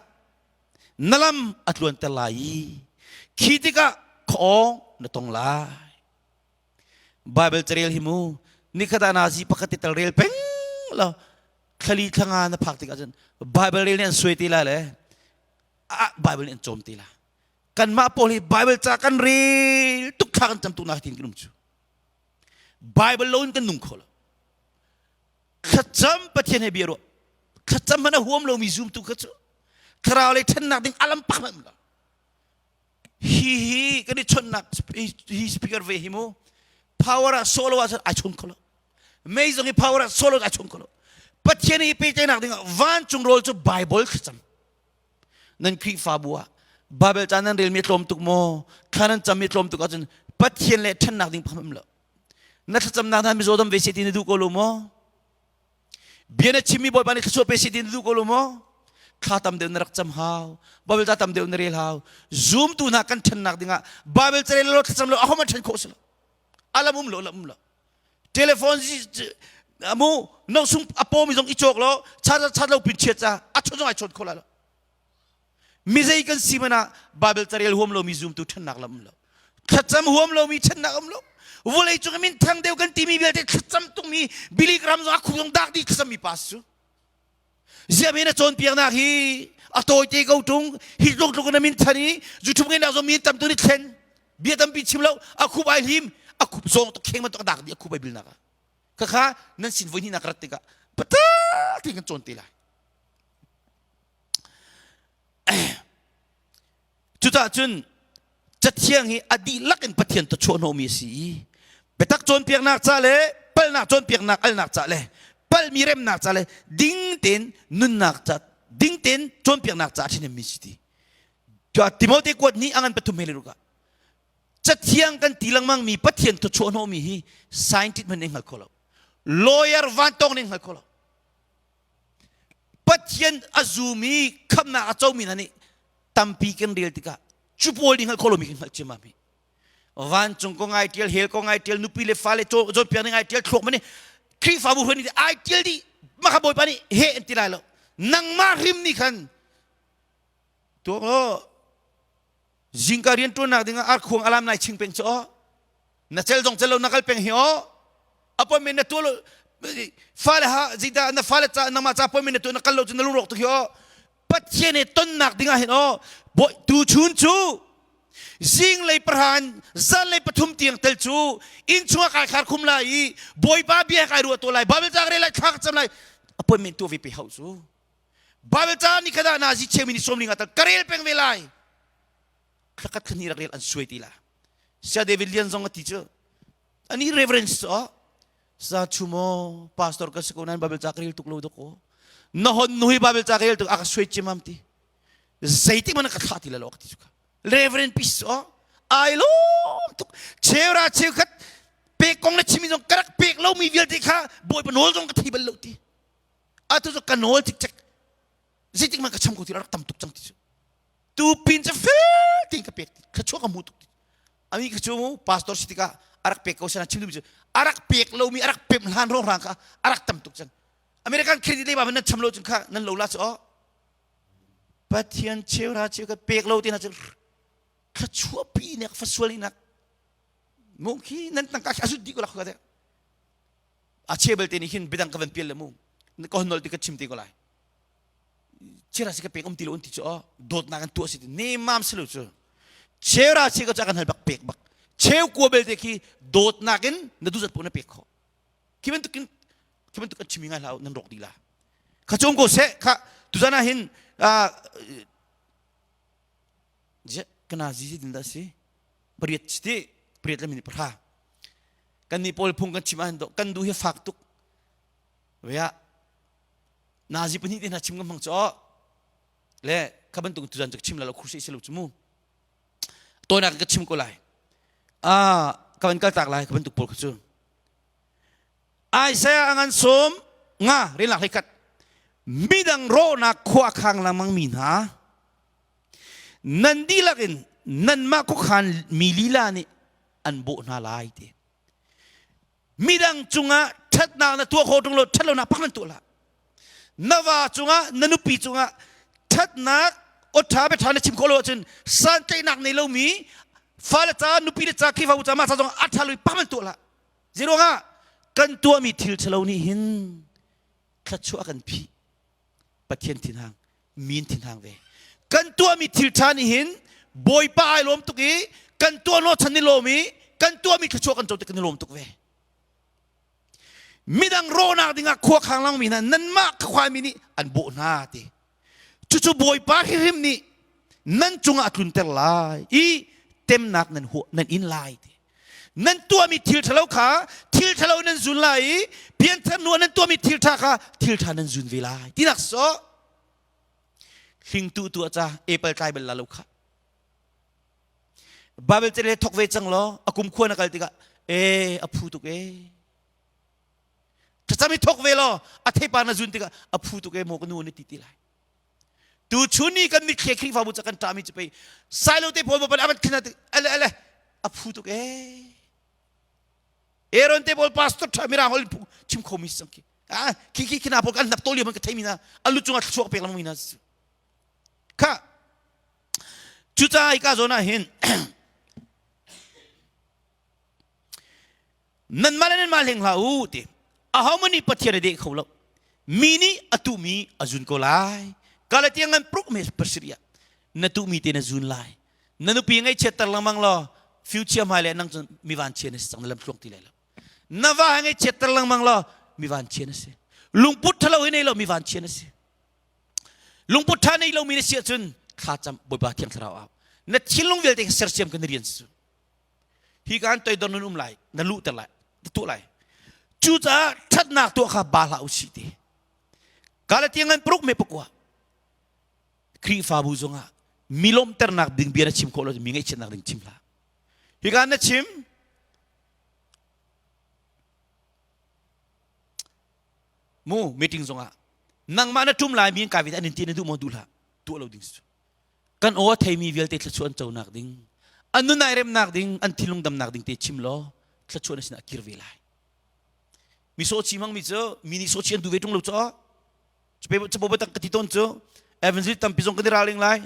na lam a tluanter lai i khi tikah khuaawng na tong lai. Bible carel hi mu nikhat ah nazi pakhat te tal rel peng lo thlali thlanga na phak tikah cun Bible rel nih an suai te lai le ah Bible nih an cawm te lai. Kanmah pawl hi Bible ca kan rel tuk thla kan cam tuk nak tin kan um cu. Bible lo in kan nung kho lo. Thlacam Pathian he bia ruah. Thlacam hmanh a huam lomi zumtu kha cu thlarau lei ṭhennak ding alam pak hmanh lo. Hi hi kan i chonnak hi speaker ve hi mu power ah solo ah ai chon kho lo. Mei zong hi power ah solo ai chon kho lo. Pathian hi pehtlaihnak ding ah vancung rawl cu Bible thlacam. Nan Khrihfabu ah Bible ca nan relmi tlawm tuk maw? Thla nan cammi tlawm tuk ahcun Pathian le ṭhennak ding pham lo. Na thlacamnak hna mizaw dam ve seh ti na duh ko lo maw? Bia na chimmi Bawipa nih thluachuah pe seh ti na duh ko lo maw? Thla tam deuh na rak cam hau. Bible ca tam deuh na rel hau. Zumtu hna kan ṭhennak dingah Bible ca rel lo thlacam lo ahohmanh ṭhen khawh si lo. Alam um lo, alam um lo. Telephone amu no sung a pawmi zong i cawk lo, charger chat lo pin chiat ca a chon zong ai chawn kho lai lo. Mizei kan si man ah Bible carel huam lomi zumtu ṭhennak lam um lo. Thlacam huam lomi ṭhennak um lo. Vawlei cung i min thang deuh kan timi vialte thlacam tungmi Billy Graham zong a khuk zong dak dih thlacammi pa cu. Ziah na cawnpiaknak hi a tawite ko ṭung hi tluk tluk in a min than i YouTube ngeihnak zong mi tam tu nih thlen bia tampi chim lo a khup ai hlim a khup zawng tuk kheng bantuk a dak dih a khup ai bilnak ah khakha nan sin voi hnihnak rat tikah patak tein kan cawn te lai Cucaah cun Cathiang hi a dihlak in Pathian thawchuah hnawhmi a si i biatak cawnpiaknak ca le palhnak cawnpiaknak alnak ca le palhmi remnak ca le ding tein nunnak ca ding tein cawnpiaknak ca a ṭhahnemmi si ti. Timote kuat nih a ngan pathum he le ruk ah Cathiang kan ti lengmang mi Pathian thawchuah hnawhmi hi scientist hmanh nih hngal kho lo. Lawyer vantawng nih hngal kho lo. Pathian a zum i khamnak a comi hna nih tampi kan rel tikah Cu pawl nih hngalh khawh lomi khi hngalh ciammam hi. Vancung kong ai tial, hell kong ai tial, nupi le fale cawnpiak ning ai tial, thluak man Khrihfabu hruai nih ai tial dih. Maka Bawipa nih he an ti lai lo. Nangmah hrim nih khan tuak law zingka rian ṭuannak dingah arkhuang alam nai ching peng cu aw. Na cel zong cel lo na kal peng hi aw. Appointment na tuah lo fale ha zeidah na fale ca nangmah ca appointment na tuah na kal lo cu na lungrawk tuk hi aw. Pathian he tonnak dingah hin aw bawi tuchun cu zinglei pahran zanlei pathum tiang tel cu inn chungah kai khar khum lai i Bawipa bia kai ruah to lai Bible ca ka rel lai thla ka cam lai appointment tuah ve pe hau cu Bible ca ni khat ah nazi cheumi ni sawmli nga tal ka rel peng ve lai thlakhat thla rak rel an suai ti la Sia David Lian zong a ti cu ani reverence cu sa chumo pastor ka si ko nan Bible ca ka rel tuk lo dok ko na hon nu hi Bible ca ka rel tuk a ka suai cimam ti zeitik man ka thlah ti la lo ka ti cu ka Reverend Peace cu ai lawm tuk cheura cheukhat pek kong na chimi zong ka rak pek lomi vialte kha Bawipa nawl zong ka thei bal lo ti atu cu ka nawl cikcek zeitik man ka cham ko ti rak tam tuk cang ti cu tu pin cu fel tein ka pek thluachuah ka hmu tuk ti ami ka cu pastor si tikah a rak pek ko sana chim duhmi cu a rak pek lomi a rak pem hlan rong rang kha a rak tam tuk cang American credit lei ba nan cham lo cun kha nan lo la cu oh Pathian cheura cheu ka pek lo ti na cu thluachuah pi nek fasual inak mu khi nan tangka khi asut di ko la khuka te a che belte nih hin bidang ka van pial le mu ka hon nol ti ka chim te ko lai chera si ka pek um ti lo un ti cu oh dawtnak an tuah si ti ne mam si lo cu chera chi ka cha kan hal bak pek bak cheu kua belte khi dawtnak in na du zat po na pek kho khi bantuk in khi bantuk an chimi ngai hlah nan rawk dih la kha cung ko seh kha tuzan ah hin kana zi din dah si pariat ti pariat le minute pahra kan nih pawl phung kan chim ah hin kan du hi fak tuk vea nazi pahnih te hna chim kan hmang cho le kha bantuk tuzan cu chim la lo khusi si lo chu mu tawinak ka chim ko lai ah ka van kal tak lai ka bantuk pawl kha cu Isaiah a ngan sawm nga relak hlei khat midang rawhnak khua khang lengmang mi hna nan dihlak in nanmah khuakhan mi lila nih an bawh hna lai ti midang cungah ṭhatnak na tuah khawh ṭung lo ṭhatlonak pak nan tuah hlah na va cungah na nupi cungah ṭhatnak awṭha biaṭha na chim khawh lo ahcun santlaihnak nei lomi fale ca nupi le ca Khrihfabu ca mah ca zong a ṭha lo pak nan tuah hlah Zeiruangah kan tuahmi thil ṭhalo nih hin thluachuah a kan phih Pathian thinhang min thinhang ve kan tuahmi thil ṭha nih hin Bawipa ai lawm tuk i kan tuah hnawhchan i lawm i kan tuahmi thluachuah kan co tik kan i lawm tuk ve midang rawhnak dingah khua khang langmi hna nanmah khuaimi nih an bawh hna ti cucu Bawipa hrimhrim nih nan cungah a tlunter lai i temnak nan huah nan in lai ti nan tuahmi thil ṭhalo kha thil ṭhalo nan zun lai i pianthar hnu ah nan tuahmi thil ṭha kha thil ṭha nan zun ve lai tinak sawh hlingtu tu ca apple tlai bal la lo kha Bible te le thok ve cang law a kum khua na kal tikah e a phu tuk e thlacam i thok ve law a theipar na zun tikah a phu tuk e maw ka nu na ti ti lai tu chun ni kan mitthli Khrihfabu ca kan ṭahmi cu pei sailo te pawl pawl avan khina tik ale ale a phu tuk e Aaron te pawl pastor ṭha mirang hol chim kho mi sang khi ah khi khi khina pawl kan hnap to liam ka thei mi na alu cungah thluak pek lam mi na kha cucaah hika zawn ah hin nanmah le nanmah hleng hlah u ti ahohmanh nih Pathian a deh kho lo mi nih a tuhmi a zun ko lai Galatia ngan pruk me pasarih ah na tuhmi te na zun lai na nupi ngaihchiatter lengmang law future hmai le nang cun mi vanchia na si cang na lam tluang ti lai lo na va ngaihchiatter lengmang law mi vanchia na si lungput ṭhalo hi nei lo mi vanchia na si Lungput ṭha nei lomi na si ahcun thlacam Bawipa Thiang Thlarau au. Na thinlung vialte kha sersiam kan rian si. Hi kan toidor nun um lai, na luhter lai, na tuah lai. Cucaah ṭhatnak tuah kha ba hlah usih ti. Galatia ngan paruk me pakua. Khrihfabu zongah mi lawmhternak ding bia na chim khawh lo mi ngaihchiatnak ding chim hlah. Hika na chim mu meeting zongah nangmah na ṭum lai mi in kai ve an in ti na duh maw duh hlah tuah lo ding si. Kan aw a theimi vialte thluachuah an conak ding, an nun ai remnak ding, an thinlung damnak ding te chim law thluachuah na sinah a kir ve lai. Mi sawhchi hmangmi cu mi nih sawhchi an duh ve ṭung lo caw. Capo biatak ka ti tawn cu evangelist tampi zong kan i ralring lai.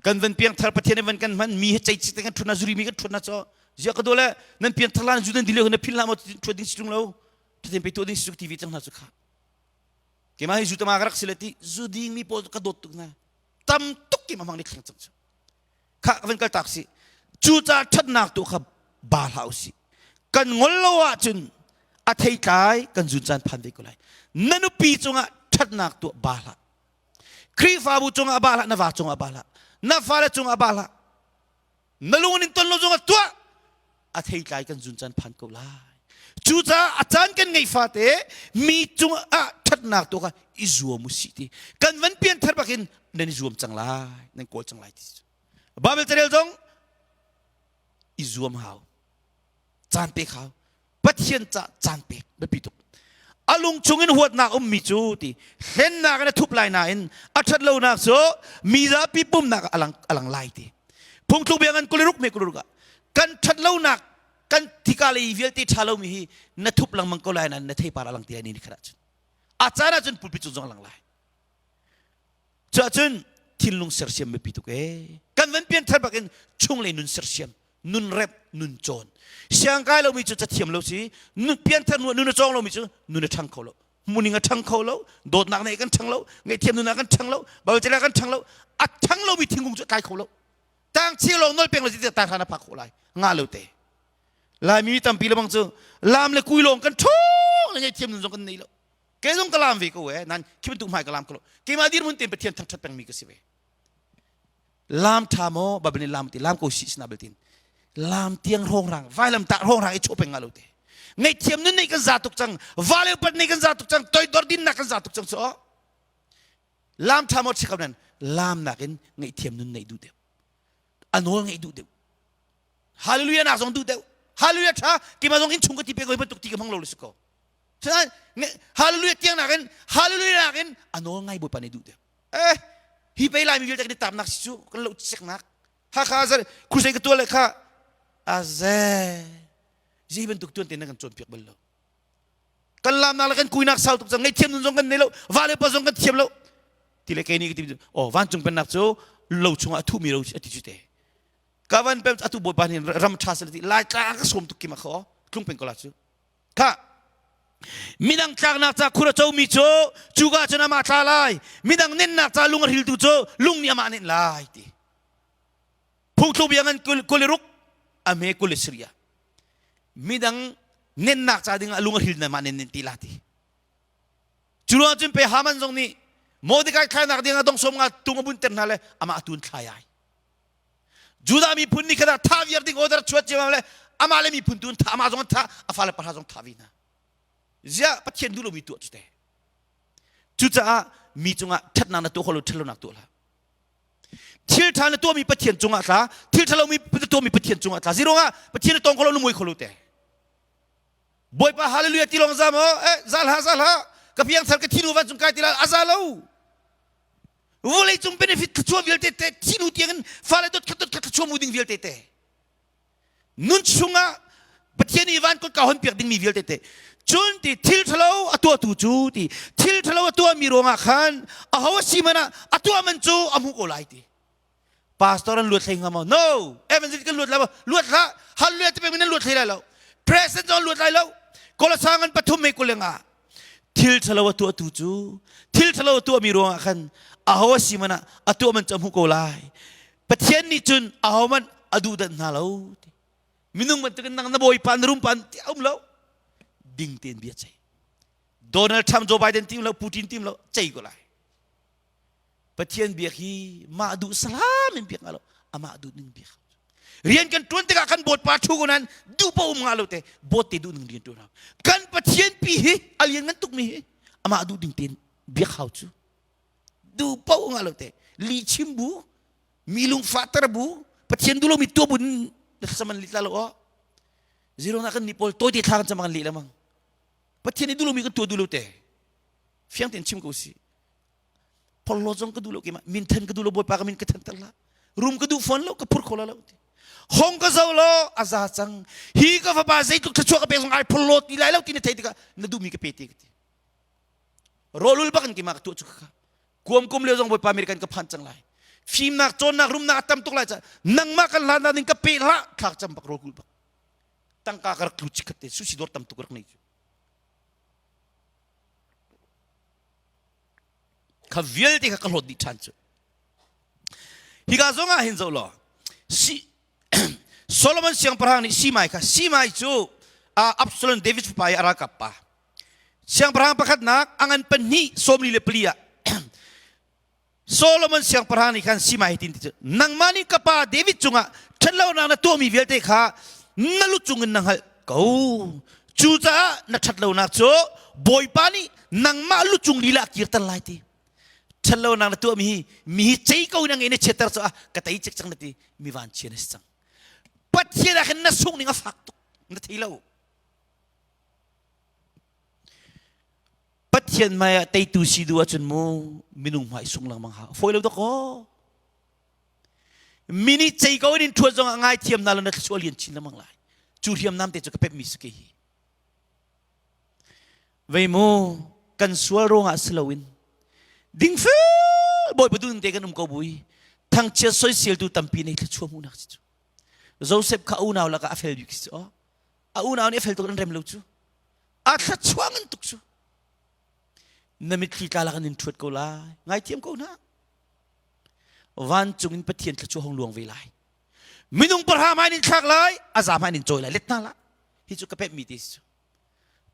Kan van piangthar Pathian van kan hman mi he cei te kan ṭhut na zuri mi kan ṭhut na caw. Ziah ka dawh le nan piangthar lan zu nan dile na phil hlah maw ṭhuat ding si ṭung lo. Pathian pe tuah ding si TV cang hna cu kha. Keimah hi zu tama ka rak si le ti zu ding mi pawl ka dawt tuk hna. Tam tuk keimah hmang nih thleng cang cu. Kha ka van kal tak si. Cu ca ṭhatnak tu kha ba hlah usih. Kan ngol lo ahcun a theitlai kan zun caan phan ve ko lai. Na nupi cungah ṭhatnak tuah ba hlah. Khrihfabu cungah ba hlah, na va cungah ba hlah, na fale cungah ba hlah. Na lung in ton lo zongah tuah a theitlai kan zun caan phan ko lai. Cucaah a caan kan ngeih fate mi cungah ṭhatnak tu kha i zuam u sih ti. Kan van pianthar bakin nan i zuam cang lai, nan kawl cang lai ti. Bible carel zong i zuam hau. Caan pek hau. Pathian ca caan pek biapi tuk. A lung chungin huatnak ummi cu ti hlennak in a thup lai nain a ṭhat lonak cu mi zapi pumnak ah a lang lai ti. Phungthluk bia ngan 26 me 26 ah kan ṭhat lonak kan thika lei vialte ṭha lomi hi na thup lengmang ko lai nain na theipar a lang ti lai ni ni khat ahcun. A caan ahcun pulpit cung zong a lang lai. Cuahcun thinlung sersiam biapi tuk ee. Kan van pianthar bakin chunglei nun sersiam, nun rep, nun cawn. Siangkai lomi cu cathiam lo si, nun pianthar nun nun a cawng lomi cu nun a ṭhang kho lo. Muning a ṭhang kho lo, dawtnak nei kan ṭhang lo, ngaihthiam nun ah kan ṭhang lo, Bible kan ṭhang lo. A ṭhang lomi thingkung cu a tlai kho lo. Tang chi lawng nol peng lo ti tang hran a phak khawh lai. Nga lo te. Laimi tampi lebang cu lam le kui lawng kan ṭhawng le ngaihthiam nun zong kan nei lo. Kei zong ka lam ve ko e nan khi bantuk hmai ka lam ko lo keimah dirhmun tein Pathian thangṭhat pengmi ka si ve lam ṭha maw Bible nih lam ti lam ko si sina beltin lam tiang hrawng rang vailam tah hrawng rang i chuah peng nga lo te ngaihthiam nun nei kan za tuk cang vale upat nei kan za tuk cang toidor dinnak kan za tuk cang so lam ṭha maw chikam nan lam nakin ngaihthiam nun neih duh deuh a nawl ngeih duh deuh hallelujah nak zong duh deuh hallelujah ṭha keimah zong innchung ka ti pe ko hi bantuk ti ka hmang lo le si ko Hallelujah tiang nakin hallelujah nakin a nawl ngai Bawipa nih duh deuh. Eh hi pei Laimi vialte kan i tamnak si cu kan lo seknak. Hakha zar crusade ka tuah le kha aze zei bantuk tuan te na kan cawnpiak bal lo. Kan lamnak le kan kuinak sau tuk cang ngaihthiam nun zong kan nei lo va le pa zong kan thiam lo. Ti le kei nih ka ti oh vancung pennak cu lo chungah a thumi ro a ti cu te. Ka van pem atu Bawipa nih ram tha sel ti lai tlang ka sawm tuk ki ma kho tlung peng ko la cu. Khah! Midang tlaknak ca khur a comi cu cuka cun amah tla lai. Midang nennak ca lung a hriltu cu lung nih amah nenh lai ti. Phungthluk bia ngan 26 a hme 23 ah midang nennak ca dingah lung a hril na mah nen nen ti la ti. Cu ruang cun pe Haman zong nih Mordecai thlainak dingah dong som nga tung a bunter hna le amah tun thlai ai. Judah miphun nih khan thah viar ding order chuat ciammam le amah le miphun tu an thah amah zong an thah a fale pahra zong thah ve hna. Ziah Pathian duh lomi tuah cu te. Cucaah mi cungah ṭhatnak na tuah kho lo ṭhatlonak tuah hlah. Thil ṭha na tuahmi Pathian cungah tla, thil ṭha lomi na tuahmi Pathian cungah tla. Zeiruangah Pathian na tong kho lo na mui kho lo te. Bawipa hallelujah ti lawng za maw? Eh zal ha zal ha. Ka piangthar ka thinu van cung kai ti la a za lo. Vawlei cung benefit thluachuah vialte te thinu tiangin fale dot khat dot khat thluachuah mu ding vialte te nun chungah Pathian nih van kutka hon piak dingmi vialte te cun ti thil ṭhalo a tuahtu cu ti thil ṭhalo a tuahmi ruangah khan aho a si man ah a tuah man cu a hmuh ko lai ti Pastor an luat hlei hnga maw? No! Evangelist kan luat lai maw? Luat hlah! Hallelujah ti peng in an luat hlei lai lo. President zong luat lai lo. Kolosang an pathum mei 25. Thil ṭhalo a tuahtu cu thil ṭhalo a tuahmi ruangah khan aho a si man ah a tuah man cu a hmuh ko lai. Pathian nih cun aho man a duhdanh hna lo. Minung bantukin nang na bawipa na rumpa ti a um lo. Ding tein bia cei. Donald Trump, Joe Biden tim lo, Putin tim lo, cei ko lai. Pathian biak hi mah duh salam in biak nga lo amah duh ning biak rian kan tuan tikah kan bawt pa thu ko nan duh pa um nga lo te bawt te duh ning rian tuan hau kan Pathian pi hi a lian ngan tuk mi hi amah duh ding tein biak hau cu duh pa nga lo te li chim bu mi lung fahter bu Pathian duh lo mi tua bun saman li tla lo o zero na kan ni pawl toy te thla kan chamang li lamang Pathian ni duh lo mi kan tua duh lo te fiang ten chim ko si Porhlawt zong ka duh lo keimah minthan ka duh lo Bawipa ka min ka thanter hlah. Rum ka duh fawn lo, ka phur kho la lo ti. Hong ka zo lo, a za cang. Hi ka fapa zeitluk thluachuah ka pek zong ai phur lo ti lai lo ti na thei tikah na duhmi ka pe te ka ti. Rawlul bak in keimah ka tuah cu kha. Kuam kum lio zong Bawipa American ka phan cang lai. Fimnak, cawnnak, rumnak a tam tuk lai ca nangmah kan hlan ding ka pe hlah thlak cam bak rawlkul bak. Tangka ka rak tlu chikhat te sushi dawr tam tuk rak nei cu. Kha vialte kha ka hlawt dih ṭhan cu. Hika zong ah hin zoh law si Solomon siangpahrang nih Simai kha Simai cu Absalom David fapa i a ralkap pa siangpahrang pakhatnak a ngan pahnih sawmli le pali ah Solomon siangpahrang nih khan Simai hi tin ti cu nangmah nih ka pa David cungah ṭhatlonak na tuahmi vialte kha na lu cungin na hngalh ko cucaah na ṭhatlonak cu Bawipa nih nangmah lu cung lila a kirter lai ti ṭhatlonak na tuahmi hi mi hi cei ko na ngei na chiatter cu ah ka tei cik cang na ti mi van chia na si cang Pathian ah khin na sungh ning a fak tuk na thei lo Pathian hmai ah teitu si duh ahcun mu minung hmai sung lengmang ha fawi lo dakaw mi nih cei ko in ṭhuat zong ah ngaithiam na lo na thluachuah lian chin lengmang lai cu hriamnam te cu ka pepmi si ke hi vei mu kan sual ruangah si loin dingfel bawipa dun te kan um ko bui thangchiat soiseltu tampi nei thluachuah hmuhnak si cu Joseph kha unau lakah a fel bik si cu a unau nih a fel tuk an rem lo cu a thluachuah ngan tuk cu na mitthli tla lak in ṭhuat ko lai ngaithiam ko hna vancung in Pathian thluachuah hong luang ve lai minung pahra hmai in thlak lai a za hmai in cawi lai let hna la hi cu ka pemh mi te si cu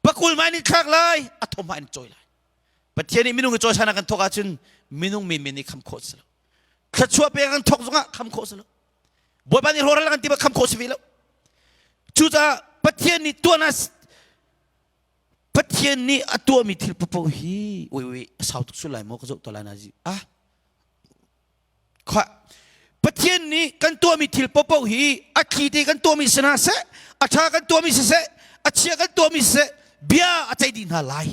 pakul hmai in thlak lai a thom hmai in cawi lai Pathian nih minung i cawi sana kan thawk ahcun minung menmen nih kham khawh si lo thluachuah pek kan thawk zongah kham khawh si lo Bawipa nih rawhral kan ti kham khawh si ve lo cucaah Pathian nih tuan ah Pathian nih a tuahmi thil paoh hi oi oi a sau tuk sul lai maw ka zoh to lai na zi ah Khua Pathian nih kan tuahmi thil paohpaoh hi a thli te kan tuahmi si hna seh, a ṭha kan tuahmi siseh, a chia kan tuahmi siseh, bia a ceih dih hna lai.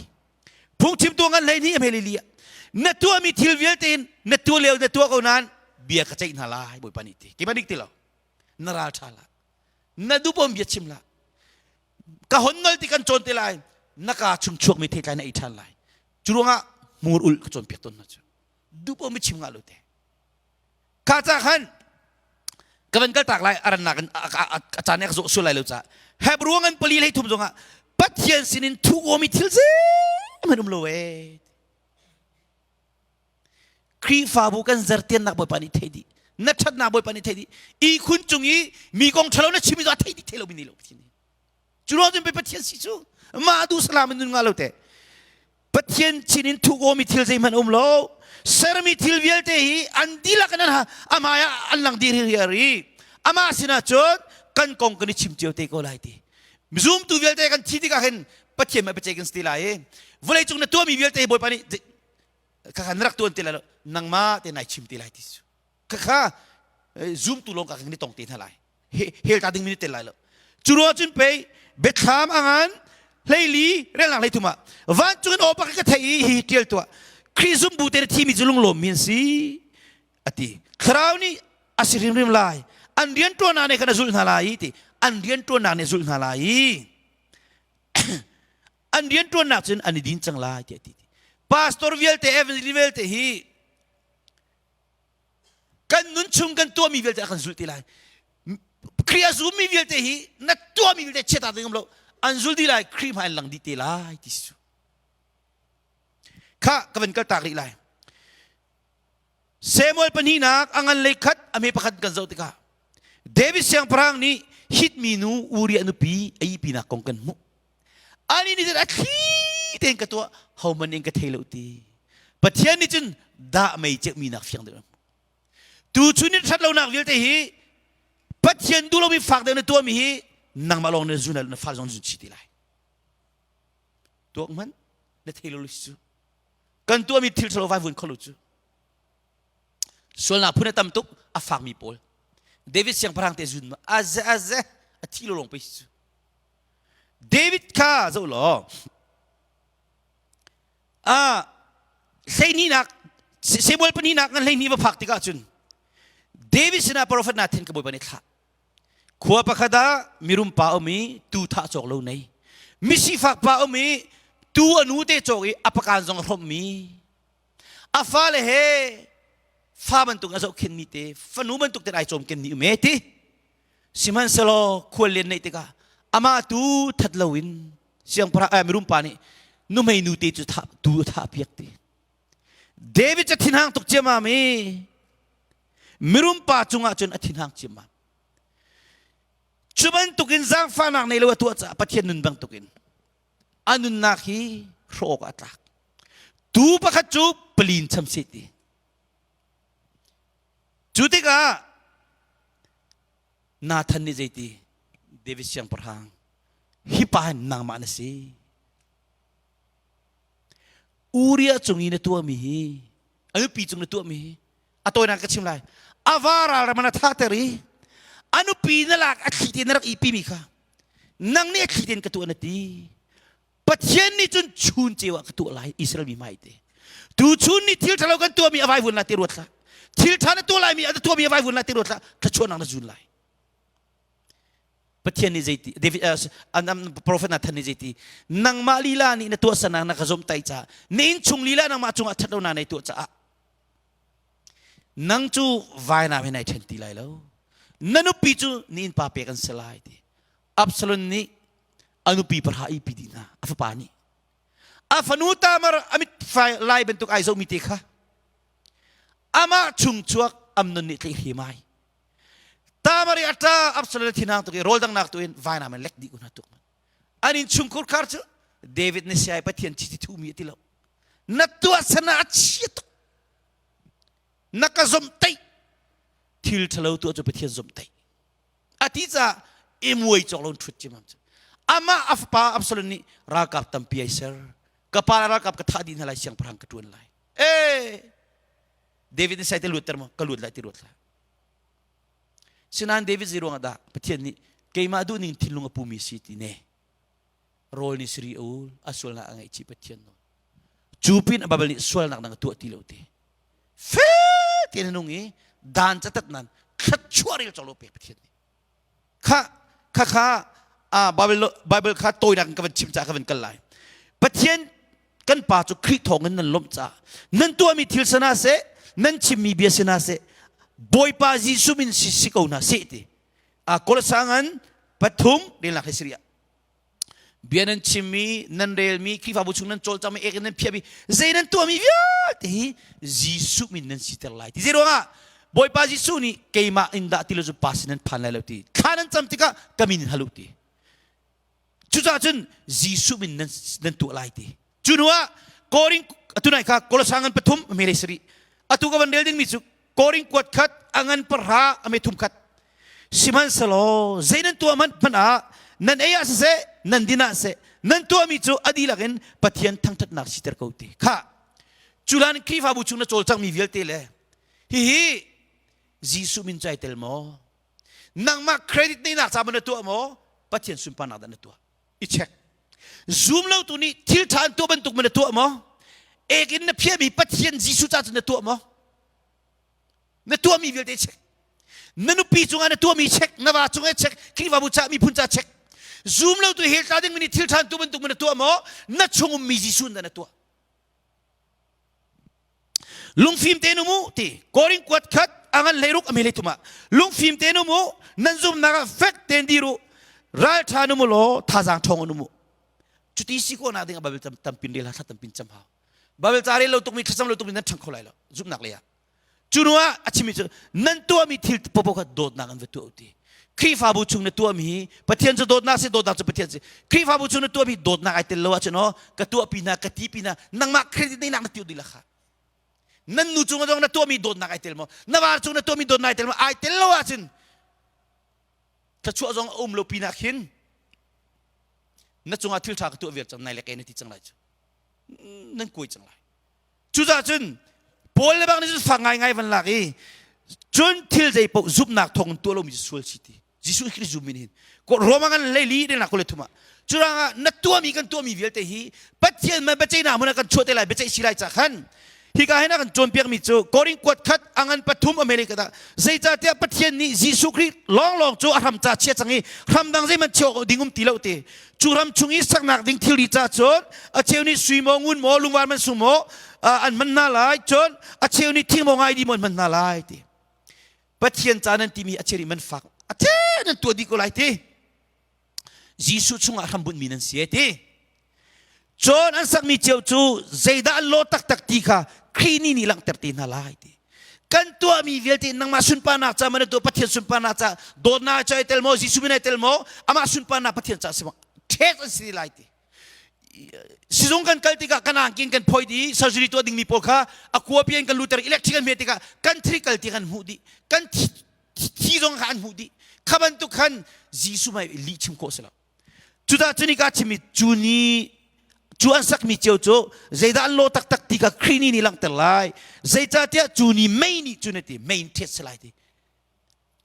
Phungchimtu ngan hlei hnih a hme lili ah na tuahmi thil vialte in na tuah lio na tuah ko nain bia ka ceih hna lai Bawipa nih ti. Keimah nih ti lo. Na ral ṭha lah. Na dupom bia chim lah. Ka hon nol ti kan cawn te lai. Na ka chung chuakmi theitlai na ei ṭhan lai. Cu ruangah hmur ulh ka cawnpiak tawn hna cu. Duh mi chim ngah lo te. Kha ca khan ka van kal tak lai a rannak in a caan ka zawh sual lai lo ca Hebrew ngan pali hlei thum zongah Pathian sinin thu mi thil zeihmanh um lo ee. Khrihfabu kan zertiannak Bawipa nih thei dih. Na ṭhatnak Bawipa nih thei dih. Ihkhun cung i mi kong ṭhalo na chim i a thei dih thei lo mi nih lo Pathian nih. Cu ruang cun pei Pathian si cu mah duh salam in nun nga lo te. Pathian chin in thuh mi thil zeihmanh um lo. Sermi thil vialte hi an dihlak in an amai ah an lang dih riar i amah sinah cun kan kong kan i chim cio te ko lai ti. Zumtu vialte kan thi tikah hin Pathian mah biaceih kan si ti lai i vawlei cung na tuahmi vialte hi Bawipa nih khakha na rak tuan ti lai lo nangmah te nai chim ti lai ti cu. Khakha zumtu lawng ka kan i tong te hna lai. Hel ta ding mi tel lai lo. Cu ruang cun pei biathlam a ngan hleili relnak hlei thum ah vancung in aw pakhat ka theih i hi tial tuah Khrih zumbu te na thimi cu lunglawm mi an si a ti. Thlarau nih a si hrimhrim lai. An rianṭuannak nih khan a zulh hna lai i ti. An rianṭuannak nih a zulh hna lai i an rianṭuannak cun an i din cang lai tiah a ti. Pastor vialte, evangelist vialte hi kan nun chung kan tuahmi vialte a kan zulh ti lai Khrih a zummi vialte hi na tuahmi vialte chiata ding lo an zul dih lai Khrih hmai an lang dih te lai ti su kha ka van kal tak rih lai Samuel pahnihnak a ngan lei khat a me pakhat kan zoh tikah David siangpahrang nih Hit minu Uriah nupi a ihpinak kong kan hmuh Ani nih cun a thli tein ka tuah homan in ka thei lo ti Pathian nih cun dah mei ceuhmi nak fiang deuh tu chun in ṭhat lonak vialte hi Pathian duh lomi fak deuh na tuahmi hi nangmah lawng na zun na fa zong zun chih ti lai tuak hmanh na thei lo cu kan tuahmi thil ṭhalo vai vun kho lo cu sualnak phun a tam tuk a fakmi pawl David siangpahrang te zun aze aze a thi lo lawng pe cu David kha zoh law a hleihnih Samuel pahnihnak ngan 12 va phak tikah cun. David sinah profet Nathan ka Bawipa nih thlah. Khua pakhat ah mirum pa um i tu thah cawk lo nei. Misifak pa um i tu a nu te cawk i a pakan zong a hrawmmi. A fale he fa bantuk a zohkhenmi te fanu bantuk ten ai cawmkenmi um e ti. Sihmanhsehlaw khual lian neih tikah amah tu that loin siangpahrang eh, mirum pa nih nuhmei nu te cu thah tu a thah piak ti. David cu thinhang tuk ciammam i mirum pa cungah cun a thinhang ciammam. Cu bantukin zaangfahnak nei lo a tuah caah Pathian nun bantukin a nunnak hi hrawh awk a tlak. Tu pakhat cu palin cham seh ti. Cu tikah Nathan nih zeiti David siangpahrang hi pa hin nangmah na si. Uriah cung i na tuahmi hi a nupi cung na tuahmi hi a tawinak ka chim lai a va ralram na thahter i a nupi na lak a thli te na rak ihpimi kha nang nih a thli tein ka tuah na ti Pathian nih cun chun ceu ah ka tuah lai Israel mi hmai te tu chun nih thil ṭhalo kan tuahmi a vaivun lai ti ruat hlah thil ṭha na tuah laimi a tuahmi a vaivun lai ti ruat hlah thluachuahnak na zun lai Pathian nih zeiti David uh, prophet Nathan nih zeiti nangmah lila nih na tuahsernak na ka zomhtaih caah na innchung lila nangmah cungah ṭhat lonak nei tuah caah nang cu vainam he nai ṭhen ti lai lo na nupi cu ni innpa pek an si lai ti Absalom nih a nupi pahra i pi dih hna a fapa nih a fanu Tamar a mit fai lai bantuk ai zohmi te kha amah chung chuak Amnon nih tlaih hrim ai Tamar i a ṭa Absalom thinhang tuk i rawl dangnak tu in vainam in lek dih ko hna tuk an inn chungkhur khar cu David na siai Pathian chiti thumi a ti lo na tuah sana a chia tuk na ka zomhtaih thil ṭhalo tuah cu Pathian zomhtaih a ti caah i muai cawk lo ṭhut cimam cu amah a fapa Absalom nih ralkap tampi ai ser ka pa ralkap ka thah dih hna lai siangpahrang ka ṭuan lai ee David nih sai te luatter maw ka luat lai ti ruat hlah Sinain David zei ruangah dah Pathian nih keimah duhning thinlung a pumi si ti ne rawl nih siri a ul a sualnak a ngaihchih Pathian nawl cu pin a Bible nih sualnak dang a tuah ti lo ti fel tein a nung i dan catat nan thluachuah rel cawk lo pek Pathian nih kha kha kha Bible Bible kha tawinak in ka van chim caah ka van kal lai Pathian kan pa cu Khrih thawngin nan lawmh caah nan tuahmi thil sana seh nan chimmi bia sina seh Bawipa Jesuh min si si ko hna seh ti a Kolosangan pathum relnak he siria bia nan chimmi nan relmi Khrihfabu chung nan cawlcangmi ek in nan phiahmi zei nan tuahmi vialte hi Jesuh min nan siter lai ti zei ruangah Bawipa Jesuh nih keimah in dah ti lo cu pa sin nan phan lai lo ti thla nan cam tikah ka min in hal u ti Cucaah cun Jesuh min nan, nan tuah lai ti. Cu hnu ah Korin atu nai kha Kolosa ngan pathum a mele sarih. Atu ka van rel dingmi cu Korin kuat khat a ngan pahra a me thum khat. Sihmanhsehlaw zei nan tuah hmanh hmanh ah nan ei ah siseh nan din ah siseh nan tuahmi cu a dihlak in Pathian thangṭhatnak siter ko ti. Kha culan Khrihfabu chung na cawlcangmi vialte le hihi Jesuh min cu ai tel maw? Nangmah credit neinak ca na tuah maw? Pathian sunparnak dah na tuah? I check. Zoom lo tu nih thil ṭha an tuah bantuk ma na tuah maw? Ek in na phiahmi Pathian Jesuh ca cu na tuah maw? Na tuahmi vialte check. Na nupi cungah na tuahmi check, na va cungah check, Khrihfabu ca miphun ca check. Zoom lo tu hell tla dingmi nih thil ṭha an tuah bantuk ma na tuah maw? Na chung ummi Jesuh dah na tuah? Lungfim tein um u ti Korin kuat khat a ngan hleiruk a hme thum ah lungfim tein um u nan zumnak ah fek tein dir u ralṭha um u law thazaang ṭhawng in um u cuti si khawhnak ding ah Bible tampin rel thla tampin cam hau Bible ca rel lo tukmi thlacam lo tukmi nan ṭhang kho lai lo zumhnak lei ah cu hnu ah a chimmi cu nan tuahmi thil popo kha dawtnak in va tuah u ti Khrihfabu chung na tuahmi hi Pathian cu dawtnak si dawtnak cu Pathian si Khrihfabu chung na tuahmi dawtnak ai tel lo ahcun aw ka tuahpi hna ka tipi hna nangmah credit neinak na tiu dih la kha nan nu cung zong na tuahmi dawtnak ai tel maw na var cung na tuahmi dawtnak ai tel maw ai tel lo ahcun thluachuah zong a um lo pinah khin na cungah thil ṭha ka tuah viar cang nai le ke na ti cang lai cu nan kuai cang lai Cucaah cun Paul le bang nih cun fak ngaingai van lak i cun thil zei paoh zumhnak thawng in tuah lomi cu sual si ti. Jesuh Khrih zum in hin Roma kan leili dengnak kule thum ah curangah na tuahmi kan tuahmi vialte hi Pathian man biaceihnak hmun ah kan chuah te lai biaceih si lai ca khan. Hika hin a kan cawnpiakmi cu Korin kuat khat a ngan pathum America dah zeicahtiah Pathian nih Jesuh Khrih lawnglawng cu a hram ca chia cang i hram dang zeihmanh chia awk ding um ti lo ti. Cu ram chung i saknak ding thilri ca cun a cheu nih sui maw ngun maw lungvar man sung maw an hman hna lai cun a cheu nih thing maw ngaidi maw an hman hna lai ti. Pathian ca nan timi a cheu nih man fak a the nan tuah dih ko lai ti. Jesuh chungah hrambunhmi nan si ti. Cun an sakmi cio cu zeidah an lawh taktak ti kha Khrih nih nih langhter te hna lai ti. Kan tuahmi vialte nangmah sunparnak ca man tuah Pathian sunparnak ca dawtnak ca ai tel maw Jesuh min ai tel maw amah sunparnak Pathian ca si maw ṭhet an si lai ti. Sizung kan kal tikah kan angkin kan phoi dih surgery tuah dingmi pawl kha a kuapi in kan luter electric an hmet tikah kan thri kal ti kan hmuh dih kan thi zong kha an hmuh dih kha bantuk khan Jesuh hmai lih chim khawh si lo cudah cu nika chimmi cu ni cu an sakmi cio cu zeidah an lawh taktak ti kha Khrih ni nih langhter lai zeicahtiah cu ni mei nih cun ti mei in ṭhet si lai ti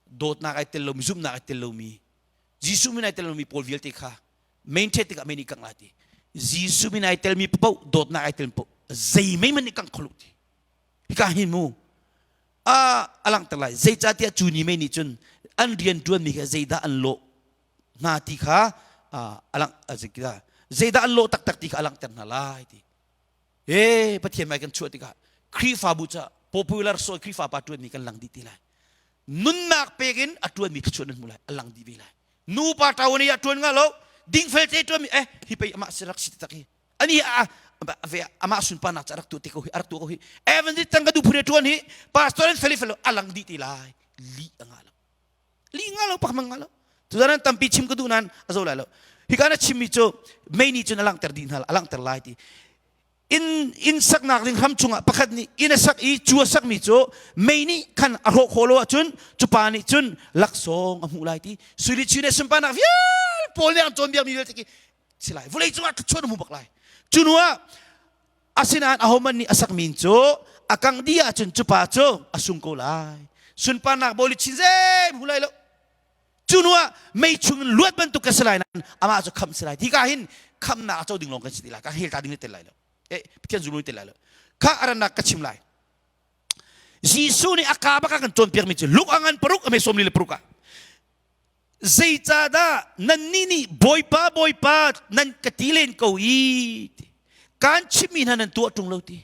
dawtnak ai tel lomi zumhnak ai tel lomi Jesuh min ai tel lomi pawl vialte kha mei in ṭhet tikah mei nih kangh lai ti Jesuh min ai telmi paoh dawtnak ai tel paoh zei mei man nih kangh kho lo ti hika hin mu a a langhter lai zeicahtiah cu ni mei nih cun an rian ṭuanmi kha zeidah an lawh hna ti kha a langh zeidah an lawh taktak ti kha a langhter hna lai ti he Pathian mai kan chuah tikah Khrihfabu ca popular sawi Khrihfa pa ṭuanmi kan lang dih ti lai nunnak pek in a ṭuanmi thluachuah nan hmu lai a lang dih ve lai nu pa ṭawan i a ṭuan nga lo dingfel te ṭuanmi eh hi pei amah si rak si tak hi ani a ve amah sunparnak ca rak tuah te ko hi rak tuah ko hi evangelist tang ka du phun tuan hi pastor an feli fel alang di ti lai li anga lo li nga lo pak mang nga lo tuzanan tampi chim ka du nan azo lai lo hi kana chim mi cu mei ni cun alang ter di hna alang ter lai ti in in saknak ding hram chungah pakhat nih inn a sak i cu a sakmi cu mei nih khan a hrawh khawh lo ahcun cu pa nih cun laksawng a hmuh lai ti sui le sunparnak vial paul nih an cawnpiakmi vialte khi si lai vawlei cungah thluachuah na hmu bak lai cu hnu ah asinain ahohmanh nih a sakmi cu a kang dih ahcun cu pa cu a sung ko lai sunparnak bawi chin zei hmu lai lo cu hnu ah mei chung in luat bantuk ka si lai nain amah cu khamh si lai hika hin khamhnak a co ding lawng kan si ti lai ka hel ta ding tel lai lo eh Pathian zumlu tel lai lo kha arannak ka chim lai Jesuh nih a ka bak a kan cawnpiakmi cu luk a ngan paruk a me sawmli le paruk ah Zeicahdah nannih nih Bawipa, Bawipa nan ka ti len ko i ti. Kaan chimmi hna nan tuah ṭung lo ti.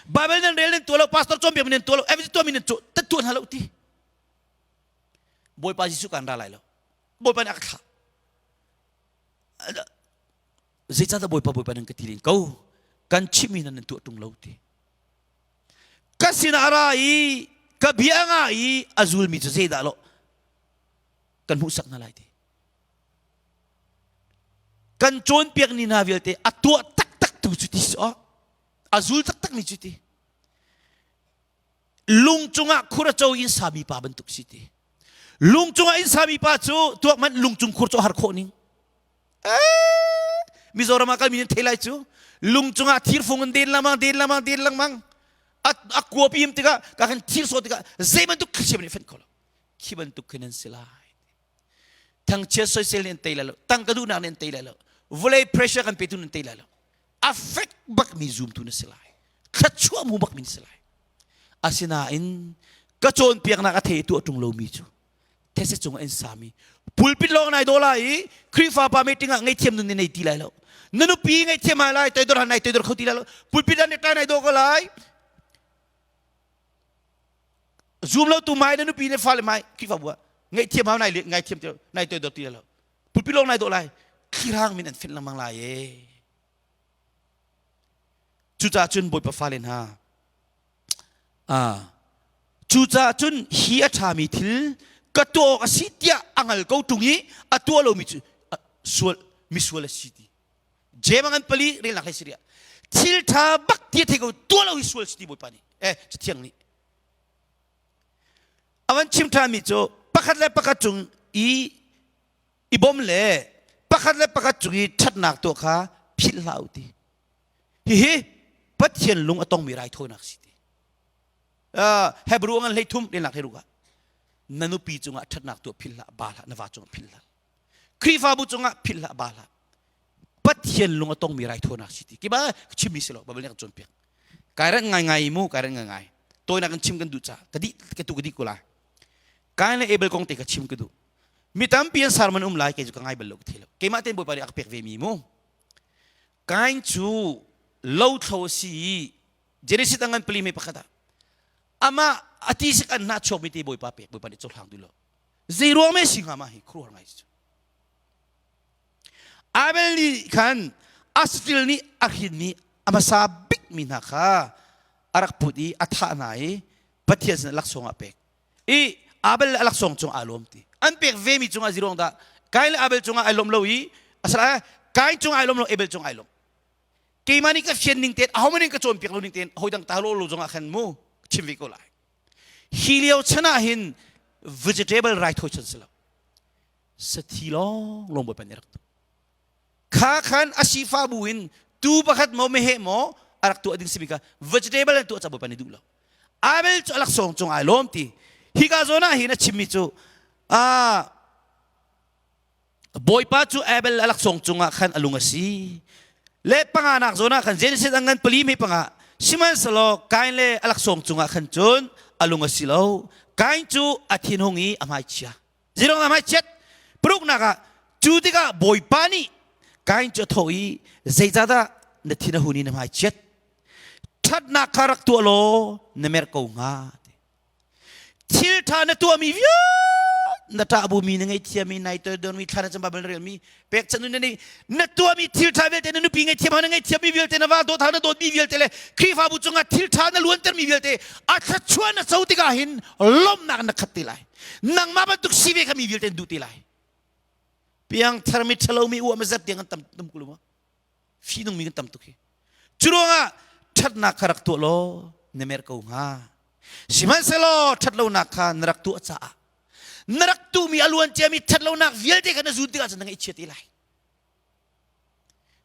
Bible nan rel nan tuah lo, pastor cawnpiakmi nan tuah lo, evangelist tuahmi nan tuah, nan tuah hna lo ti. Bawipa Jesuh kan ra lai lo. Bawipa nih a ka thlah. Zeicahdah Bawipa, Bawipa nan ka ti len ko? Kan chimmi hna nan tuah ṭung lo ti. Ka sinah a ra i ka bia a ngah i a zulmi cu zeidah lo kan hmuhsak hna lai ti kan cawnpiak ni hna vialte a tuah taktak tu cu ti si a zul taktak mi cu ti lung cungah khur a co in sami pa bantuk si ti lung cungah in sami pa cu tuak man lung cung khur cu har khawh ning Mizoram ah kalmi nan thei lai cu lung cungah thirfung in den lengmang den lengmang den lengmang a kua pim tikah ka kan thir sawh tikah zei bantuk thlichia nih fenh kho lo khi bantuk khin an si lai thangchiat soisel nih an tei lai lo tangka duhnak nih an tei lai lo vawlei pressure kan petu nan tei lai lo a fek bakmi zumtu na si lai thluachuah mu bakmi na si lai asinain ka cawnpiaknak a thei tuah ṭung lomi cu thetse cungah in sami pulpit lawng nai daw lai i Khrihfa pa meeting ah ngaihthiam nun nei ti lai lo na nupi ngaihthiam hai lai toidor han nai toidor kho ti lai lo pulpit ah nekai nai daw ko lai zum lo tu mai na nupi le fale mai Khrihfa bu ah ngaihthiam hau nai ngaithiam ti nai toidor ti lai lo pulpit lawng nai daw lai thlirang min an fenh lengmang lai e cucaah cun Bawipa fale hna Cucaah cun hi a ṭhami thil ka tuah awk a si tiah a hngal ko ṭung i a tuah lomi cu sual misual a si ti. Jeim a ngan pali relnak hlei si rih thil ṭha bak ti a thei ko tuah lo hi sual si ti Bawipa nih eh Cathiang nih a van chim ṭhanmi cu pakhat le pakhat cung i i bawm le pakhat le pakhat cung i ṭhatnak tuah kha philh hlah u ti. Hihi Pathian lung a tongmi raithawinak si ti. Uh, Hebrew ngan hlei thum lenak hlei ruk ah na nupi cungah ṭhatnak tuah philh hlah ba hlah na va cungah philh hlah Khrihfabu cungah philh hlah ba hlah Pathian lung a tongmi raithawinak si ti kiba chimmi si lo Bible nih a kan cawnpiak. Kai ranh ngaingai mu, kai ranh ngaingai. Tawinak in chim kan duh ca. Ka dih ka tu ka dih ko lai. Kain le Abel kong te ka chim ka duh. Mi tampi an sermon um lai kei cu ka ngai bal lo ka thei lo. Keimah tein Bawipa nih a ka pek ve mi mu. Kain cu lothlo a si i Genesis a ngan pali me pakhat ah amah a ti sik an hna chuak mi te Bawipa pek Bawipa nih cohlang duh lo. Zei ruang me si hnga ma hi khuaruahhar ngai cu. Abel nih khan Asfil nih a hrinmi a hmasa bikmi hna kha a rak put i a thah hna i Pathian sinah laksawng ah pek. I Abel le a laksawng cung aa lawm ti. An pek vemi cungah ziruang dah Kain le Abel cungah ai lawm lo i asala Kain cungah ai lawm lo Abel cungah ai lawm. Keimah nih ka fian ning tein ahohmanh nih ka cawnpiak lo ning tein hawi dang ta lo lo zongah khan mu chim ve ko lai. Hi lio chan ah hin vegetable raithawi chan si lo. Sathi lawng lawng Bawipa nih a rak tuah. Kha khan a sifa bu in tu pakhat maw meheh maw a rak tuah ding simi kha vegetable an tuah ca Bawipa nih duh lo. Abel cu a laksawng cung ai lawm ti. Hika zawn ah hin a chimmi cu ah Bawipa cu Abel a laksawng cungah khan a lung a si. Le panganak zawn ah khan Genesis a ngan pali me panga sihmanhsehlaw Kain le a laksawng cungah khan cun a lung a si lo. Kain cu a thinhung i a hmaichia. Zirong na hmaichiat paruknak ah cu tikah Bawipa nih Kain cu a thawh i zeicahdah na thin a hun i na hmaichiat ṭhatnak kha rak tuah law na merh ko hnga thil ṭha na tuahmi vialte na ṭah bumi na ngaihthiammi nai toidormi thla na cam Bible na relmi pekchanh na nei na tuahmi thil ṭha vialte na nupi ngaihthiam na ngaihthiammi vialte na va dawt na dawtmi vialte le Khrihfabu cungah thil ṭha na luantermi vialte a thluachuah na co tikah hin lawmhnak na khat te lai nangmah bantuk si ve kha mi vialte an duh te lai piangthar mi ṭhalo mi uah mazat tiang an tam tum ko ma fihnung mi kan tam tuk hi cu ruangah ṭhatnak kha rak tuah law na mer ko hnga sihmanhsehlaw ṭhatlonak kha na rak tuah caah na rak tuhmi a luan ciami ṭhatlonak vialte kha na zun tikah cun na ngaihchia te lai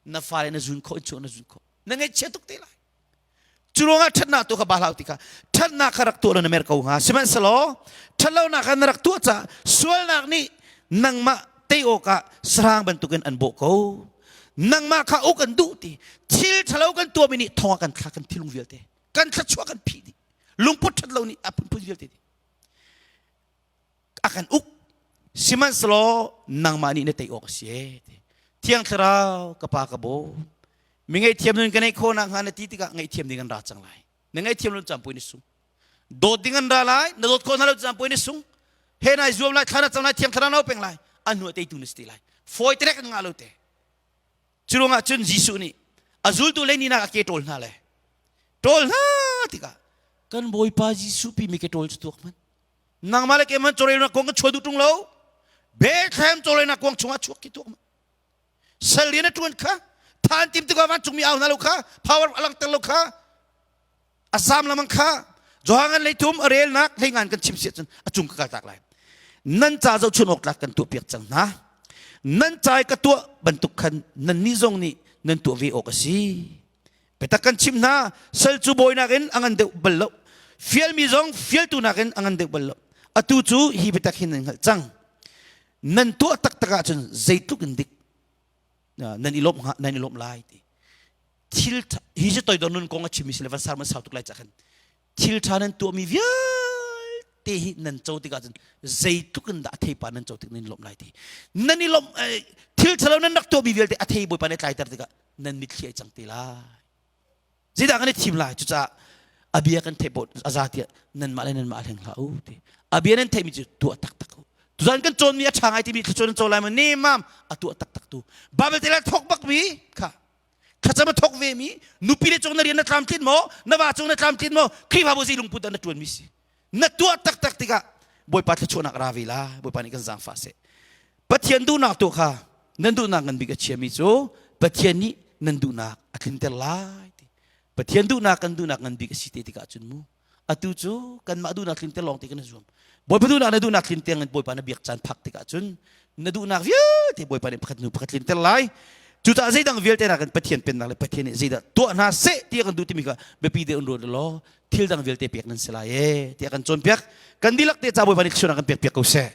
na fale na zun khawh in chuah na zun khawh na ngaihchia tuk te lai cu ruangah ṭhatnak tu kha ba hlah ti kha ṭhatnak kha rak tuah law na mer ko hnga sihmanhsehlaw ṭhatlonak kha na rak tuah caah sualnak nih nangmah tei awkah sarang bantukin an bawh ko nangmah kha uk an duh ti thil ṭhalo kan tuahmi nih thong ah kan thlak kan thilung vialte kan thluachuah kan phih dih lungput ṭhatlo nih a phunphun vialte a kan uk sihmanhsehlaw nangmah nih na tei awk a si e thiang thlarau ka pa ka bawm mi ngaihthiam nun ka neih khawh nakhnga na ti tikah ngaihthiam ding an ra cang lai na ngaihthiam lo caan puai na sung dawt ding an ra lai na dawt khawh hna lo caan puai na sung he nai zuam lai thla na cam lai thiang thlarau na peng lai a hnu teitu na si ti lai fawi terek an ngah lo te cu ruangah cun Jesuh nih a zultu le ni nak a ke ṭawl hna le ṭawl hna tikah kan Bawipa Jesuh pi mi ke ṭawl cu tuak hmanh nangmah le keimah chawlehnak kuang kan chuah duh ṭung lo Bethlehem chawlehnak kuang chungah chuak ki tuak sal rian a ṭuan kha than tim tikah vancungmi au hna lo kha power a langhter lo kha a zam lamang kha Johan leithum a relnak hleingan kan chim siah cun a cung ka kal tak lai nan ca zohchun awk tlak kan tuah piak cang hna nan ca i ka tuah bantuk khan nan nih zong nih nan tuah ve awk a si Biatak kan chim hna, sal cu bawi nakin a ngan deuh bal lo. Fialmi zong fialtu nakin a ngan deuh bal lo. Atu cu hi biatak hi nan hngalh cang. Nan tuah taktak ahcun zeitluk in dik nan i lawmh hnga nan i lawmh lai ti. Thil hi cu toidor nun kong a chimmi si le van sar man sau tuk lai ca khan thil ṭha nan tuahmi vialte hi nan co tikah cun zeitluk in dah a theipa nan co tik nan i lawmh lai ti. Nan i lawmh thil ṭhalo nan rak tuahmi vialte a thei Bawipa nih tlaiter tikah nan mitthli ai cang te lai zeidah kan i thim lai cucaah a bia kan theih a za tiah nanmah le nanmah hleng hlah u ti a bia nan theihmi cu tuah taktak u tuzan kan cawnmi a ṭha ngai timi thluachuah nan co lai ma nemam a tuah taktak tu Bible te la thok bak mi kha thlacam a thok ve mi nupi le cung na rian na tlamtlin maw na va cung na tlamtlin maw Khrihfabu zei lungput dah na ṭuan mi si na tuah taktak tikah Bawipa thluachuahnak ra ve la Bawipa nih kan zaangfah seh Pathian duhnak tu kha nan duhnak ngan bik a chiami cu Pathian nih nan duhnak a tlinter lai ti. Pathian duhnak kan duhnak ngan bik a si te tikah cun mu atu cu kanmah duhnak tlinter lawng te kan zuam. Bawipa duhnak na duhnak tlinter ngan Bawipa na biak caan phak tikah cun na duhnak vialte Bawipa nih pakhat hnu pakhat tlinter lai. Cucaah zeidang vialte nakin Pathian pennak le Pathian nih zeidah tuah hna seh ti a kan duh timi kha biapi deuh in ruat law thil dang vialte pek nan si lai ee tiah kan cawnpiak. Kan dihlak te ca Bawipa nih thluachuahnak kan pek piak ko seh.